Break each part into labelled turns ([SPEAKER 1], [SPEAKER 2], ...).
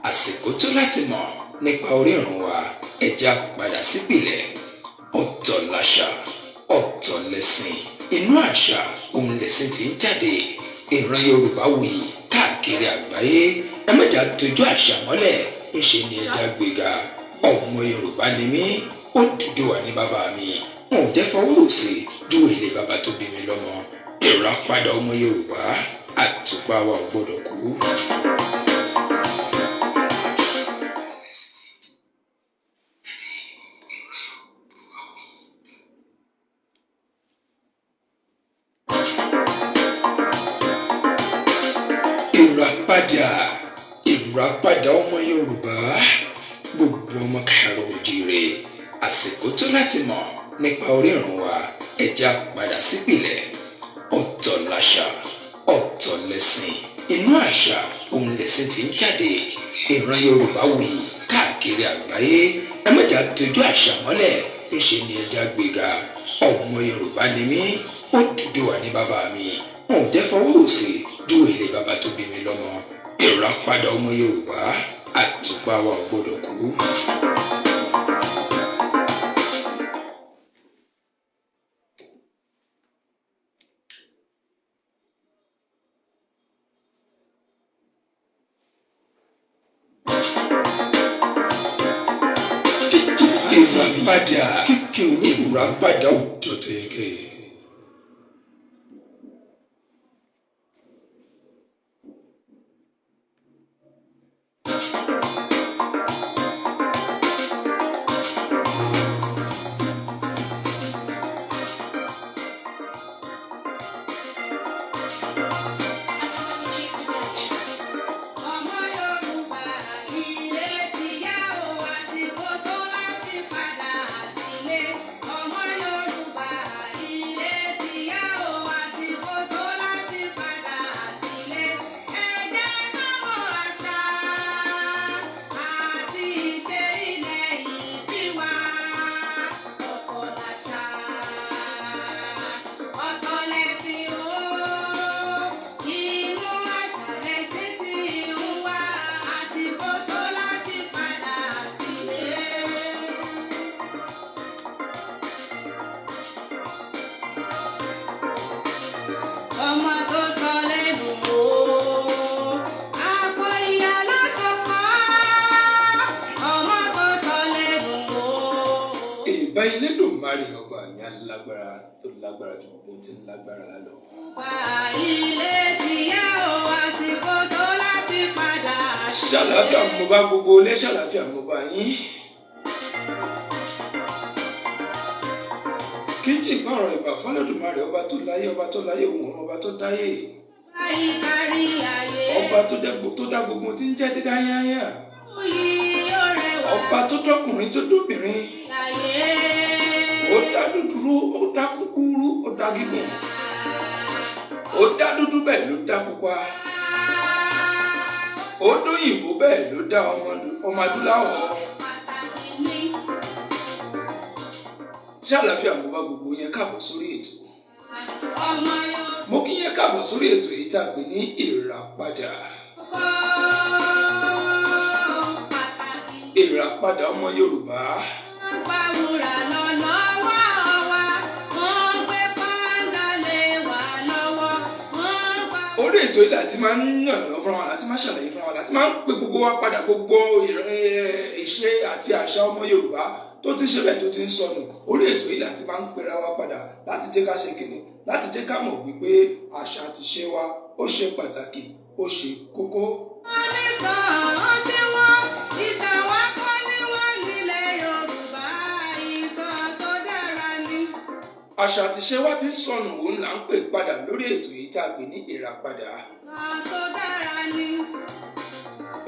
[SPEAKER 1] Àsìkò tó láti mọ̀ nípa orírun wa. Ẹ jẹ́ á padà sípìlẹ̀. Ọ̀tọ̀ làṣà, ọ̀tọ̀ lẹ̀sìn. Inú àṣà òun lẹ̀sìn tí ń jáde. Ìran Yorùbá wuyì káàkiri àgbáyé. Ẹ má jà tójú àṣà mọ́lẹ̀, ńṣe ni ẹ jẹ́ á gbéga. Ọmọ Yorùbá ni mí, Odùduwà ní bàbá mi. N ò jẹ́ fọwọ́ òsì júwe ilé bàbá tó bí mi lọ́mọ. Ìràpadà ọmọ Yorùbá, àtùpà wa ò gbọ́dọ̀ kú. Ìràpadà, ìràpadà ọmọ Yorùbá, gbogbo ọmọ káàárọ̀ oòjíire, àsìkò tó láti mọ̀ nípa orírun wa. Ẹ jẹ́ á padà sípìlẹ̀. Ọ̀tọ̀ làṣà, ọ̀tọ̀ lẹ̀sìn. Inú àṣà òun lẹ̀sìn tí ń jáde. Ìran Yorùbá wuyì káàkiri àgbáyé. Ẹ má jà tójú àṣà mọ́lẹ̀, ńṣe ni ẹ jẹ́ á gbéga. Ọmọ Yorùbá ni mí, Odùduwà ní bàbá mi. N ò jẹ́ fọwọ́ òsì júwe ilé bàbá tó bí mi lọ́mọ. Ìràpadà ọmọ Yorùbá, àtùpà wa ò gbọ́dọ̀ kú. Ìràpadà, ìràpadà òjò tẹ̀yẹkẹyẹ.
[SPEAKER 2] Ọmọ Yorùbá, ilé ti yá o, àsìkò tó láti padà sílé. Ọmọ Yorùbá, ilé ti yá o, àsìkò tó láti padà sílé. Ẹ jẹ́ ká mọ àṣà àti ìṣe ilẹ̀ ìbí wa. Ọ̀tọ̀ làṣà, ọ̀tọ̀ lẹ̀sìn o. Inú àṣà lẹ̀sìn tí ń wá, àsìkò tó láti padà sílé. Ọmọ tó sọ lẹ́nu o, àpò ìyá ló sọ pa á. Ọmọ tó sọ lẹ́nu o.
[SPEAKER 1] Ìbà Elédùmarè, ọba mi alágbára tó lágbára ju gbogbo tí ń lágbára lọ.
[SPEAKER 2] Pa ilé ti yá o, àsìkò tó láti padà sílé.
[SPEAKER 1] Ṣàlàáfíà mo bá gbogbo ilé, ṣàlàáfíà mo bá yín. Kíjì ìpààrọ̀ ìbà fọlọ́dùmarè, ọba tó láyé, ọba tó láyé òun, ọba tó dáyé.
[SPEAKER 2] Báyìí kárí ayé.
[SPEAKER 1] Ọba tó dá gbogbo tí ń jẹ́ dídá yányá.
[SPEAKER 2] Yìí ó rẹwà.
[SPEAKER 1] Ọba tó dọ́kùnrin tó dóbìnrin.
[SPEAKER 2] Láyé.
[SPEAKER 1] Ó dá dúdúrú, ó dá kúkúrú, ó dá gígùn. Ó dá dúdú bẹ́ẹ̀ ló dá pupa. Ó dóyìnbó bẹ́ẹ̀ ló dá ọmọ adúláwọ̀.
[SPEAKER 2] Pàtàkì ni.
[SPEAKER 1] Ṣàlàáfíà mo bá gbogbo yẹn, káàbọ̀ sórí ètò.
[SPEAKER 2] Ọmọ Yorùbá.
[SPEAKER 1] Mo kí yẹn káàbọ̀ sórí ètò yìí tá a pè ní Ìràpadà.
[SPEAKER 2] Pàtàkì ni.
[SPEAKER 1] Ìràpadà ọmọ Yorùbá.
[SPEAKER 2] Wọ́n pa wúrà lọ lọ́wọ́ wa, wọ́n gbé pàǹdà lé wa lọ́wọ́, wọ́n pa.
[SPEAKER 1] Orí ètò yìí láti máa ń yànnà fúnra wa, láti máa ṣàlàyé fúnra wa, láti máa ń pe gbogbo wa padà, gbogbo ìṣe àti àṣà ọmọ Yorùbá tó ti ń ṣe bẹ́ẹ̀ tó ti ń sọnù. Orí ètò yìí láti máa ń pera wa padà, láti jẹ́ ká ṣe kíni, láti jẹ́ ká mọ̀ wípé àṣà àti ìṣe wa ó ṣe pàtàkì, ó ṣe kókó.
[SPEAKER 2] Wọ́n ní tàn tí wọ́n ìtàn wa kọ́ ní wọ́n nílẹ̀ Yorùbá, ìtàn tó dára ni.
[SPEAKER 1] Àṣà àti ìṣe wa ti ń sọnù, òun là ń pè padà lórí ètò yìí tá a pè ní Ìràpadà.
[SPEAKER 2] Ìtàn tó dára ni.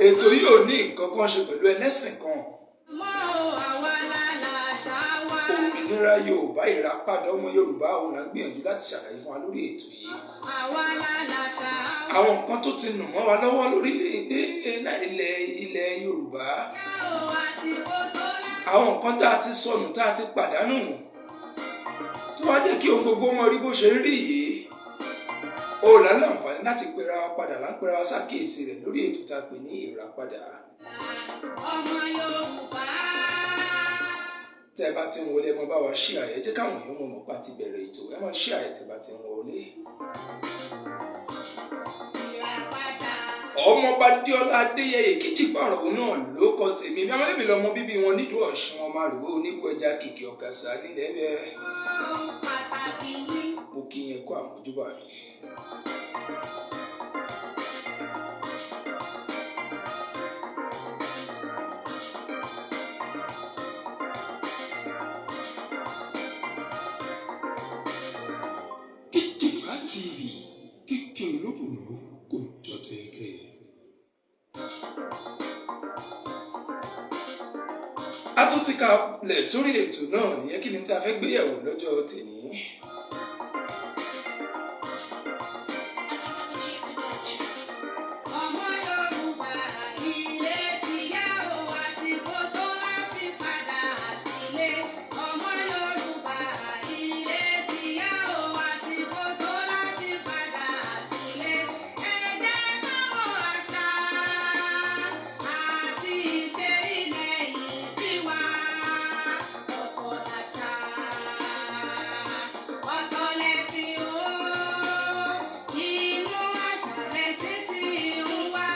[SPEAKER 1] Ètò yìí ò ní nǹkan kan ṣe pẹ̀lú ẹlẹ́sìn kan.
[SPEAKER 2] Mọ́ o, àwa la làṣà wa.
[SPEAKER 1] Òmìnira Yorùbá, ìràpadà ọmọ Yorùbá, òun là ń gbìyànjú láti ṣàlàyé fún wa lórí ètò yìí.
[SPEAKER 2] Àwa la làṣà wa.
[SPEAKER 1] Àwọn nǹkan tó ti nù mọ́ wa lọ́wọ́ lórílẹ̀-èdè ilẹ̀ Yorùbá.
[SPEAKER 2] O, àsìkò tó láti.
[SPEAKER 1] Àwọn nǹkan tá a ti sọnù, tá a ti pàdánù, tó wá jẹ́ kí ohun gbogbo wọn rí bó ṣe ń rí yìí. Ó là ń láǹfààní láti pera wa padà, là ń pera wa ṣàkíyèsí rẹ̀ lórí ètò tá a pè ní Ìràpadà.
[SPEAKER 2] Ọmọ Yorùbá.
[SPEAKER 1] Tẹ́ ẹ bá ti ń wọlé, ẹ máa bá wa share ẹ, jẹ́ káwọn èèyàn mọ̀ pa ti bẹ̀rẹ̀ ètò. Ẹ máa share ẹ tẹ́ bá ti ń wọlé.
[SPEAKER 2] Ìràpadà.
[SPEAKER 1] Ọmọọba Díọ́lá Adéyẹyè Kíjìpá ọ̀rọ̀ òun náà ló kọ tèmi. Bí amọ́lẹ́bí lọmọ bíbí wọn nídùú Ọ̀ṣun, ọmọ àrùwé onígbò ẹja kìkì ọ̀kasà nílẹ̀ bẹ́ẹ̀.
[SPEAKER 2] Pàtàkì ní.
[SPEAKER 1] Mo kí yẹn kó àmójúbà mi. Kíjìpá TV, kíkẹ́ olóbùrò kò jọ tẹ̀kẹ́. A tún ti kalẹ̀ sórí ètò náà nìyẹn. Kí ni tí a fẹ́ gbéyẹ̀wò lọ́jọ́ tèmi?
[SPEAKER 2] Ọmọ Yorùbá, ilé ti yá o, àsìkò tó láti padà sílé. Ọmọ Yorùbá, ilé ti yá o, àsìkò tó láti padà sílé. Ẹ jẹ́ ká mọ̀ àṣà àti ìṣe ilẹ̀ ìbí wa. Ọ̀tọ̀ làṣà, ọ̀tọ̀ lẹ̀sìn o. Inú àṣà lẹ̀sìn tí ń wá,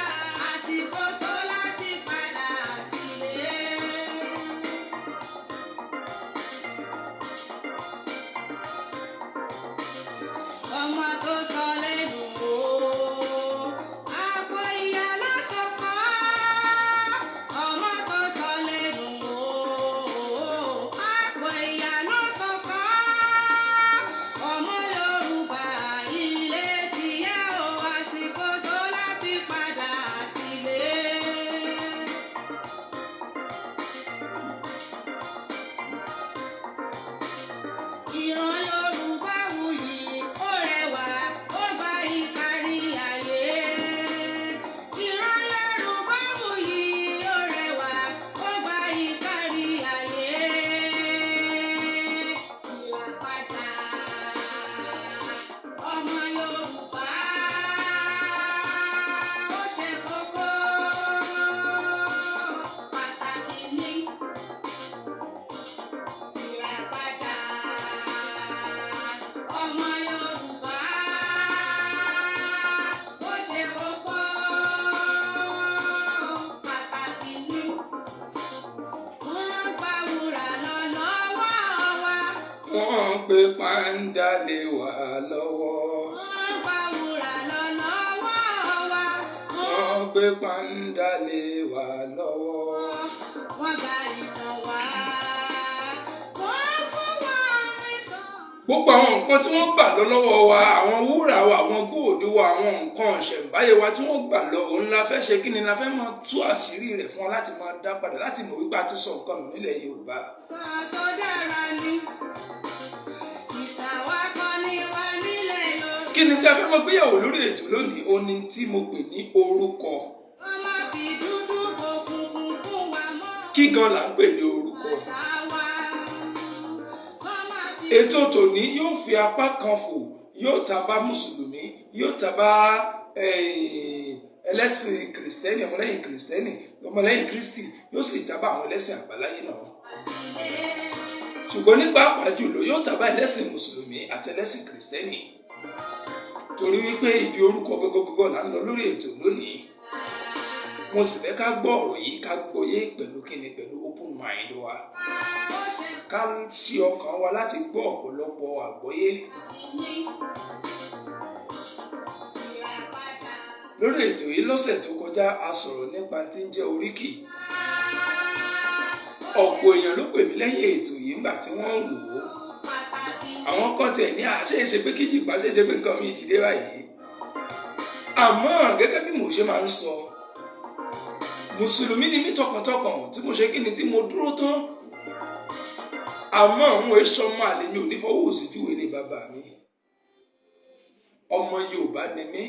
[SPEAKER 2] àsìkò tó láti padà sílé. Ọmọ tó sọ lẹ́nu o, àpò ìyá ló sọ pa á. Ọmọ tó sọ lẹ́nu o, àpò ìyá ló sọ pa á. Ọmọ Yorùbá, ilé ti yá o, àsìkò tó láti padà sílé. Ìran Yorùbá wuyì, ó rẹwà, ó gba ìkárí ayé. Ìran Yorùbá wuyì, ó rẹwà, ó gba ìkárí ayé. Ìràpadà ọmọ Yorùbá, ó ṣe kókó, pàtàkì ní. Ìràpadà ọmọ Yorùbá, ó ṣe kókó, pàtàkì ní. Wọ́n gba wúrà lọ lọ́wọ́ wa.
[SPEAKER 1] Wọ́n pe pàǹdà lé wa lọ́wọ́.
[SPEAKER 2] Wọ́n gba wúrà lọ lọ́wọ́ wa.
[SPEAKER 1] Wọ́n gbé pàǹdà lé wa lọ́wọ́.
[SPEAKER 2] Wọ́n gba ìtàn wa. Wọ́n fún wa nìtàn.
[SPEAKER 1] Gbogbo àwọn nǹkan tí wọ́n gbà lọ lọ́wọ́ wa, àwọn wúrà wa, àwọn góòdù wa, àwọn nǹkan ìṣẹ̀ǹbáyé wa tí wọ́n gbà lọ, òun la fẹ́ ṣe kí ni la fẹ́ máa tú àṣírí rẹ̀ fún wa láti máa dá padà, láti mọ̀ wípé a ti sọ nǹkan nù nílẹ̀ Yorùbá.
[SPEAKER 2] Kan tó dára ni. Ìtàwákọ́ ni wà nílẹ̀ Yorùbá.
[SPEAKER 1] Kí ni tí a fẹ́ máa gbéyàwó lórí ètò lónìí? Ó ní tí mo pè ní orúkọ.
[SPEAKER 2] Wọ́n má fi dúdú bo funfun fún wa mọ́.
[SPEAKER 1] Kí gan là ń pè ní orúkọ?
[SPEAKER 2] Àṣà wa. Wọ́n má fi
[SPEAKER 1] Ètò tòní yóò fi apá kan fò, yóò ta bá mùsùlùmí, yóò ta bá ẹlẹ́sìn kìrìsìtẹ́nì, ọmọlẹ́yìn kìrìsìtẹ́nì, ọmọlẹ́yìn Kristi, yóò sì ta bá àwọn ẹlẹ́sìn àbáláyé náà, ṣùgbọ́n ní pàápàá jùlọ yóò ta bá ẹlẹ́sìn mùsùlùmí àti ẹlẹ́sìn kìrìsìtẹ́nì, torí wípé ibi orúkọ gọgọgọgọ là ń lọ lórí ètò lónìí. Mo sì fẹ́ ká gbọ́ ọ̀rọ̀ yìí, ká gbọ́yé pẹ̀lú kíni, pẹ̀lú open mind wa,
[SPEAKER 2] Ó ṣe
[SPEAKER 1] ká ṣí ọkàn wa láti gbọ́ ọ̀pọ̀lọpọ̀ àgbọ́yé
[SPEAKER 2] ní. Ìràpadà.
[SPEAKER 1] Lórí ètò yìí lọ́sẹ̀ tó kọjá, a sọ̀rọ̀ nípa tí ń jẹ́ oríkì. Ọ̀pọ̀ èèyàn ló pè mí lẹ́yìn ètò yìí ńgbà tí wọ́n ń wò ó.
[SPEAKER 2] Pàtàkì ní.
[SPEAKER 1] Àwọn kan tiẹ̀ ní àṣeéṣe pé kíjìpá ṣeéṣe pé nǹkan mi ti dé báyìí. Àmọ́ gẹ́gẹ́ bí mo ṣe máa ń sọ, mùsùlùmí ni mí tọkàntọkàn, tí mo ṣe kí ni, tí mo dúró tán. Àmọ́ àwọn èso ọmọ àlè mi ò ní fọwọ́ òsì júwe ilé bàbá mi. Ọmọ Yorùbá ni mí,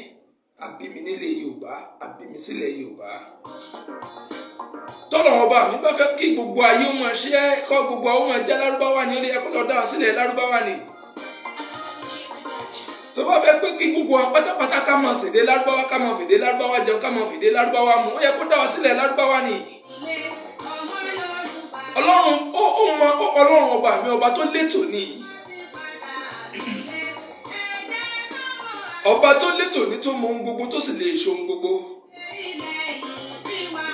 [SPEAKER 1] a bí mi nílé Yorùbá, a bí mi sílẹ̀ Yorùbá. Tọ́lọ̀ ọba mi bá fẹ́ kí gbogbo ayé ó máa ṣe é kọ́, gbogbo àwọn máa jẹ́ lárúbáwá ni, ó lè yẹ kó lọ dá sílẹ̀ lárúbáwá ni. Tó bá fẹ́ pé kí gbogbo wa pátápátá ká máa ṣèdè Lárúbáwá, ká máa fèdè Lárúbáwá jẹun, ká máa fèdè Lárúbáwá mu, ó yẹ kó dá wa sílẹ̀ Lárúbáwá ni.
[SPEAKER 2] Ilé ọmọ Yorùbá.
[SPEAKER 1] Ọlọ́run ó mọ Ọlọ́run ọba mi, ọba tó létò ni.
[SPEAKER 2] Láti padà sílé. Ẹ jẹ́ ká mọ̀
[SPEAKER 1] Ọba tó létò ní, tó mọ ohun gbogbo, tó sì lè ṣe ohun gbogbo.
[SPEAKER 2] Ilẹ̀ ìbí wa.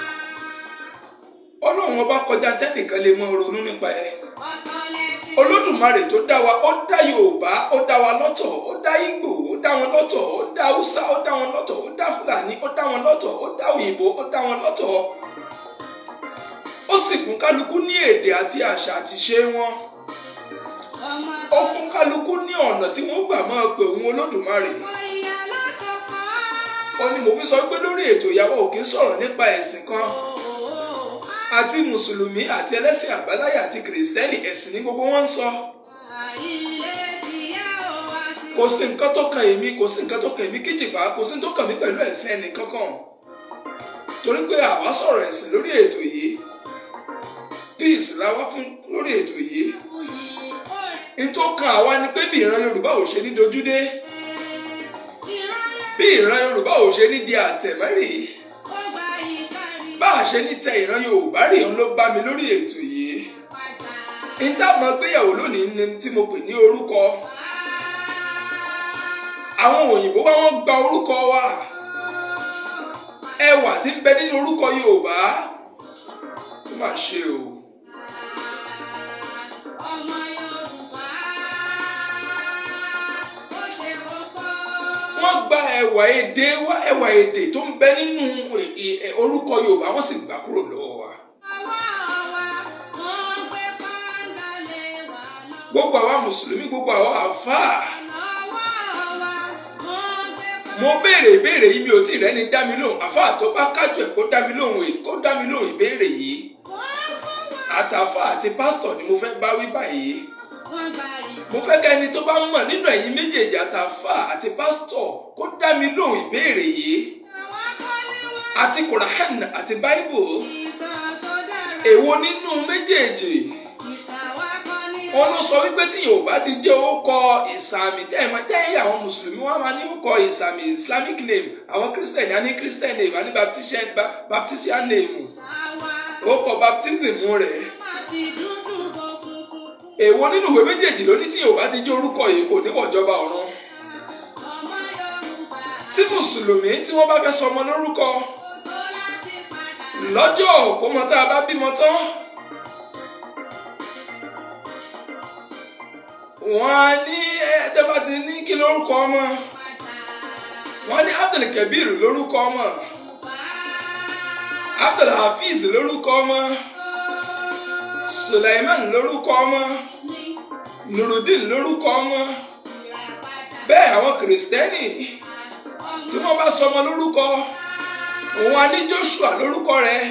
[SPEAKER 1] Ọlọ́run ọba kọjá tẹ́nìkan lè mọ ronú nípa ẹ̀.
[SPEAKER 2] Ọ̀tọ̀ lẹ̀sìn.
[SPEAKER 1] Olódùmarè tó dá wa, ó dá Yorùbá, ó dá wa lọ́tọ̀. Ó dá Ìgbò, ó dá wọn lọ́tọ̀. Ó dá Haúsá, ó dá wọn lọ́tọ̀. Ó dá Fúlàní, ó dá wọn lọ́tọ̀. Ó dá òyìnbó, ó dá wọn lọ́tọ̀. Ó sì fún kálukú ní èdè àti àṣà àti ṣe wọn.
[SPEAKER 2] Ọmọ
[SPEAKER 1] Ó fún kálukú ní ọ̀nà tí wọ́n gbà máa pè òun Olódùmarè.
[SPEAKER 2] Ìyá ló sọ kọ́.
[SPEAKER 1] Ó ní mo fi sọ pé lórí ètò ìyàwó ò kí ń sọ̀rọ̀ nípa ẹ̀sìn kan. Àti mùsùlùmí àti ẹlẹ́sìn àbáláyé àti kìrìsìtẹ́nì, ẹ̀sìn ní gbogbo wọn ń sọ.
[SPEAKER 2] Ilé ti yá o wá sí.
[SPEAKER 1] Kò sí nǹkan tó kan èmi, kò sí nǹkan tó kan èmi kíjìpá, kò sí nǹkan tó kàn mí pẹ̀lú ẹ̀sìn ẹnì kankan, torí pé àwa sọ̀rọ̀ ẹ̀sìn lórí ètò yìí. Peace la wá fún lórí ètò yìí. Ní tó kan àwa ni pé bí ìran Yorùbá ò ṣe ní dojúdé, bí ìran Yorùbá ò ṣe ní di àtẹ̀mẹ́rì, bá a ṣe ní tẹ ìran Yorùbá rí, òun ló bá mi lórí ètò yìí. Ní táwọn gbéyàwó lónìí ni tí mo pè ní orúkọ. Àwọn òyìnbó wá, wọ́n gba orúkọ wa. Ẹwà tí ń bẹ nínú orúkọ Yorùbá, ó mà ṣe o.
[SPEAKER 2] Ọmọ Yorùbá, ó ṣe kókó.
[SPEAKER 1] Wọ́n gba ẹwà èdè wa, ẹwà èdè tó ń bẹ nínú orúkọ Yorùbá, wọ́n sì gbà kúrò lọ́wọ́ wa.
[SPEAKER 2] Ọwọ́ wa, wọ́n gbé pàǹdà lé wa lọ.
[SPEAKER 1] Gbogbo àwa mùsùlùmí, gbogbo àwa àfáà,
[SPEAKER 2] Lọ́wọ́ wa, wọ́n gbé
[SPEAKER 1] mo béèrè ìbéèrè yìí, mi ò tí ì rẹ́ni dá mi lóhùn. Àfáà tó bá kájú ẹ̀, kó dá mi lóhùn, kó dá mi lóhùn ìbéèrè yìí.
[SPEAKER 2] Wọ́n fún wa.
[SPEAKER 1] Àtàfáà àti pásítọ̀ ni mo fẹ́ bá wí báyìí.
[SPEAKER 2] Wọ́n gba ìtàn.
[SPEAKER 1] Mo fẹ́ kẹ́ni tó bá mọ̀ nínú ẹ̀yin méjèèjì, àtàfáà àti pásítọ̀, kó dá mi lóhùn ìbéèrè yìí.
[SPEAKER 2] Àwọn kọ́ ni wọ́n.
[SPEAKER 1] Àti Quran àti Bible,
[SPEAKER 2] Ìtàn tó dára.
[SPEAKER 1] èwo nínú méjèèjì
[SPEAKER 2] Ìtàn wa kọ́ ni
[SPEAKER 1] wọn ló sọ wípé tí Yorùbá ti jẹ́ orúkọ ìsàmì tẹ́ẹ̀mọ́ tẹ́yìn? Àwọn mùsùlùmí wọn máa ní orúkọ ìsàmì, Islamic name. Àwọn Christian á ní Christian name, á ní baptician name,
[SPEAKER 2] Àwa
[SPEAKER 1] orúkọ baptism rẹ̀.
[SPEAKER 2] máa fi dúdú bo funfun.
[SPEAKER 1] Èwo nínú ìwé méjèèjì ló ní tí Yorùbá ti jẹ́ orúkọ yìí kò ní wọ̀jọba ọ̀run?
[SPEAKER 2] Ọmọ Yorùbá,
[SPEAKER 1] Tí mùsùlùmí tí wọ́n bá fẹ́ sọmọ lórúkọ
[SPEAKER 2] kò tó láti padà.
[SPEAKER 1] lọ́jọ́ òkómọ, tá a bá bímọ tán, wọ́n á ní ẹ tẹ́ bá ti ní kí lórúkọ ọmọ,
[SPEAKER 2] Padà.
[SPEAKER 1] wọ́n ní Abdulkabir lórúkọ ọmọ,
[SPEAKER 2] Yorùbá.
[SPEAKER 1] Abdulhafiz lórúkọ ọmọ, Suleiman lórúkọ ọmọ,
[SPEAKER 2] Ní
[SPEAKER 1] Nurudeen lórúkọ ọmọ.
[SPEAKER 2] ìràpadà.
[SPEAKER 1] Bẹ́ẹ̀ àwọn kìrìsìtẹ́nì tí wọ́n bá sọmọ lórúkọ, òun á ní Joshua lórúkọ rẹ̀,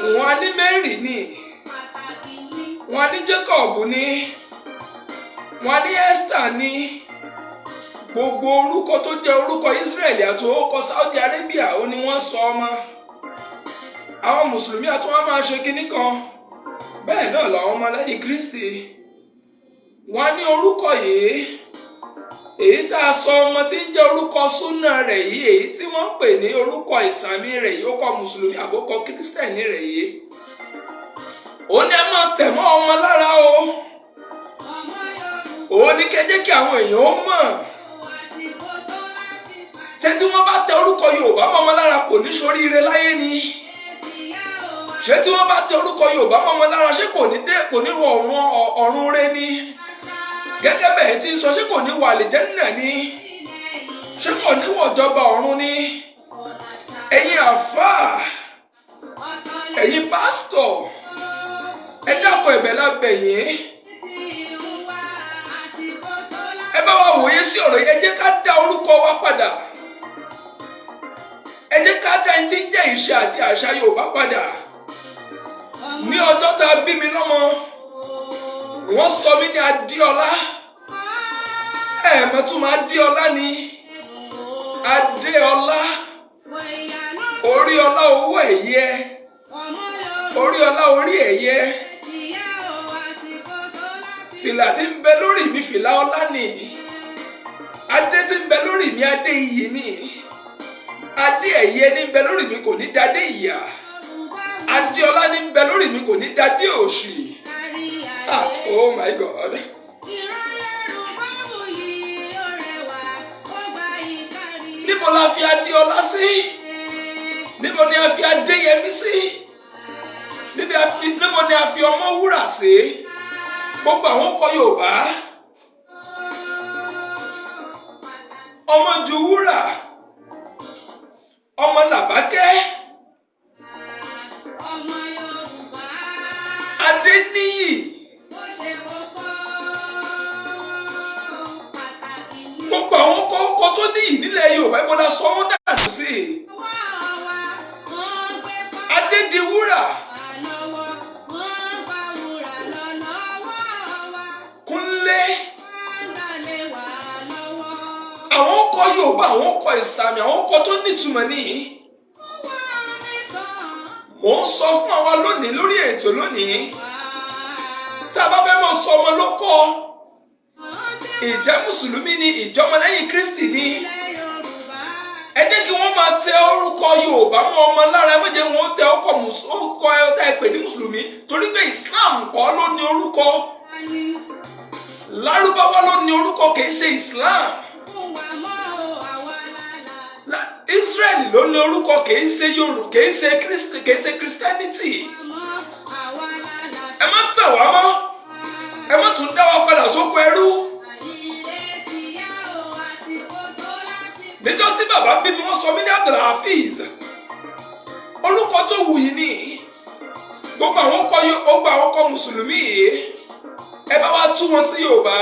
[SPEAKER 1] òun á ní Mary ní,
[SPEAKER 2] Pàtàkì ní.
[SPEAKER 1] wọ́n á ní Jacob ní, wọ́n á ní Esther ní. Gbogbo orúkọ tó jẹ́ orúkọ Israẹli àti orúkọ Saudi Arabia, ó ní wọ́n sọ ọmọ. Àwọn mùsùlùmí àti wọn máa ṣe kinní kan bẹ́ẹ̀ náà làwọn ọmọlẹ́yìn Kristi, wọ́n á ní orúkọ yìí, èyí tá a sọ ọmọ tí ń jẹ́ orúkọ súnà rẹ̀ yìí, èyí tí wọ́n ń pè ní orúkọ ìsàmì rẹ̀ yìí, ó kọ mùsùlùmí àbókọ kírísítẹ̀nì rẹ̀ yìí, ó ní ẹ máa tẹ̀ mọ́ ọmọ lára o.
[SPEAKER 2] Ọmọ Yorùbá.
[SPEAKER 1] Òun ní kẹjẹ́ kí àwọn èèyàn ó mọ̀.
[SPEAKER 2] Àsìkò tó láti padà.
[SPEAKER 1] Ṣé tí wọ́n bá tẹ orúkọ Yorùbá mọ́ ọmọ lára, kò ní ṣoríire láyé ni?
[SPEAKER 2] Ìyá o.
[SPEAKER 1] Ṣé tí wọ́n bá tẹ orúkọ Yorùbá mọ́ ọmọ lára, ṣé kò ní dé, kò ní wọ ọ̀run ọ̀run rẹ ni?
[SPEAKER 2] Àṣà.
[SPEAKER 1] Gẹ́gẹ́ bẹ́ẹ̀ tí ń sọ, ṣé kò ní wọ àlìjẹ́nnà ni?
[SPEAKER 2] Ilẹ̀ yìí.
[SPEAKER 1] Ṣé kò ní wọ ìjọba ọ̀run ni?
[SPEAKER 2] Ọ̀làṣà.
[SPEAKER 1] Ẹ̀yin àfáà,
[SPEAKER 2] Ọ̀tọ̀
[SPEAKER 1] ẹ̀yin pásítọ̀, ẹ dákun, ẹ̀bẹ̀ la bẹ̀ yín.
[SPEAKER 2] Ti ń wá àsìkò tó láti.
[SPEAKER 1] Ẹ bá wa wòye sí ọ̀rọ̀ yìí. Ẹ jẹ́ ká dá orúkọ wa padà. Ẹ jẹ́ ká dá ẹni tí ń jẹ́ ìṣe àti àṣà Yorùbá padà. Ní ọjọ́ tá a bí mi lọ́mọ, wọ́n sọ mí ní Adéọlá. Ẹ̀ẹ̀mọ́ tún máa Adéọlá ni Adéọlá, orí ọlá, owó ẹ̀yẹ, orí ọlá, orí ẹ̀yẹ. Fìlà tí ń bẹ lórí mi, fìlà ọlá ni. Adé tí ń bẹ lórí mi, adé iyì ni. Adé ẹ̀yẹ ní ń bẹ lórí mi, kò ní dadé ìyà. Adé ọlá ní ń bẹ lórí mi, kò ní dadé òṣì.
[SPEAKER 2] Kárí
[SPEAKER 1] Ah,
[SPEAKER 2] ayé.
[SPEAKER 1] oh my God.
[SPEAKER 2] Ìran Yorùbá wuyì, ó rẹwà, ó gbayì kárí.
[SPEAKER 1] Níbo la fi adé ọlá sí? Níbo ni a fi Adéyẹmí sí? Níbo ni a fi ọmọ wúrà sí? Gbogbo àwọn ọkọ Yorùbá, ọmọ ju wúrà, ọmọ làbákẹ́,
[SPEAKER 2] Ọmọ Yorùbá,
[SPEAKER 1] Adéníyì.
[SPEAKER 2] Ó ṣe kókó, pàtàkì ní.
[SPEAKER 1] Gbogbo àwọn ọkọ tó níyì nílẹ̀ Yorùbá, ibo la sọ wọ́n dà sí?
[SPEAKER 2] Wá wa, wọ́n gbé pa
[SPEAKER 1] Adédiwúrà,
[SPEAKER 2] lọ́wọ́, wọ́n gba wúrà lọ lọ́wọ́ wa,
[SPEAKER 1] Kúnlé.
[SPEAKER 2] Wọ́n gbàlẹ̀ wá lọ́wọ́.
[SPEAKER 1] Àwọn ọkọ Yorùbá, àwọn ọkọ ìsàmì, àwọn ọkọ tó nítumọ̀ nìyí.
[SPEAKER 2] Wọ́n nìkan
[SPEAKER 1] Mò ń sọ fún àwa lónìí lórí ètò lónìí,
[SPEAKER 2] wá.
[SPEAKER 1] tá a bá fẹ́ mọ̀ sọ ọmọ ló kọ́,
[SPEAKER 2] Wọ́n ti
[SPEAKER 1] ìjẹ́ mùsùlùmí ni, ìjọmọlẹ́yìn Kristi ni,
[SPEAKER 2] ilẹ̀ Yorùbá.
[SPEAKER 1] ẹ jẹ́ kí wọ́n máa tẹ orúkọ Yorùbá mọ́ ọmọ lára. Ẹ má jẹ́ wọn ó tẹ orúkọ ẹ tá ẹ pè ní mùsùlùmí, torí pé Islam kọ́ ló ní orúkọ.
[SPEAKER 2] Ní
[SPEAKER 1] Lárúbáwá ló ní orúkọ, kì í ṣe Islam.
[SPEAKER 2] Fún wa mọ́ o, àwa lálá.
[SPEAKER 1] Israel ló ní orúkọ, kì í ṣe Yorùbá, kì í ṣe Kristi, kì í ṣe Christianity.
[SPEAKER 2] Mọ́ àwa lálá.
[SPEAKER 1] Ẹ má tàn wá mọ́, ẹ má tún dá wa padà sóko ẹrú.
[SPEAKER 2] Ilé ti yá o, àsìkò tó láti.
[SPEAKER 1] Níjọ́ tí bàbá bí mi, wọ́n sọ mí ní Abdulhafiz, orúkọ tó wù yìí ni. Gbogbo àwọn ọkọ mùsùlùmí yìí, ẹ bá wa tú wọn sí Yorùbá,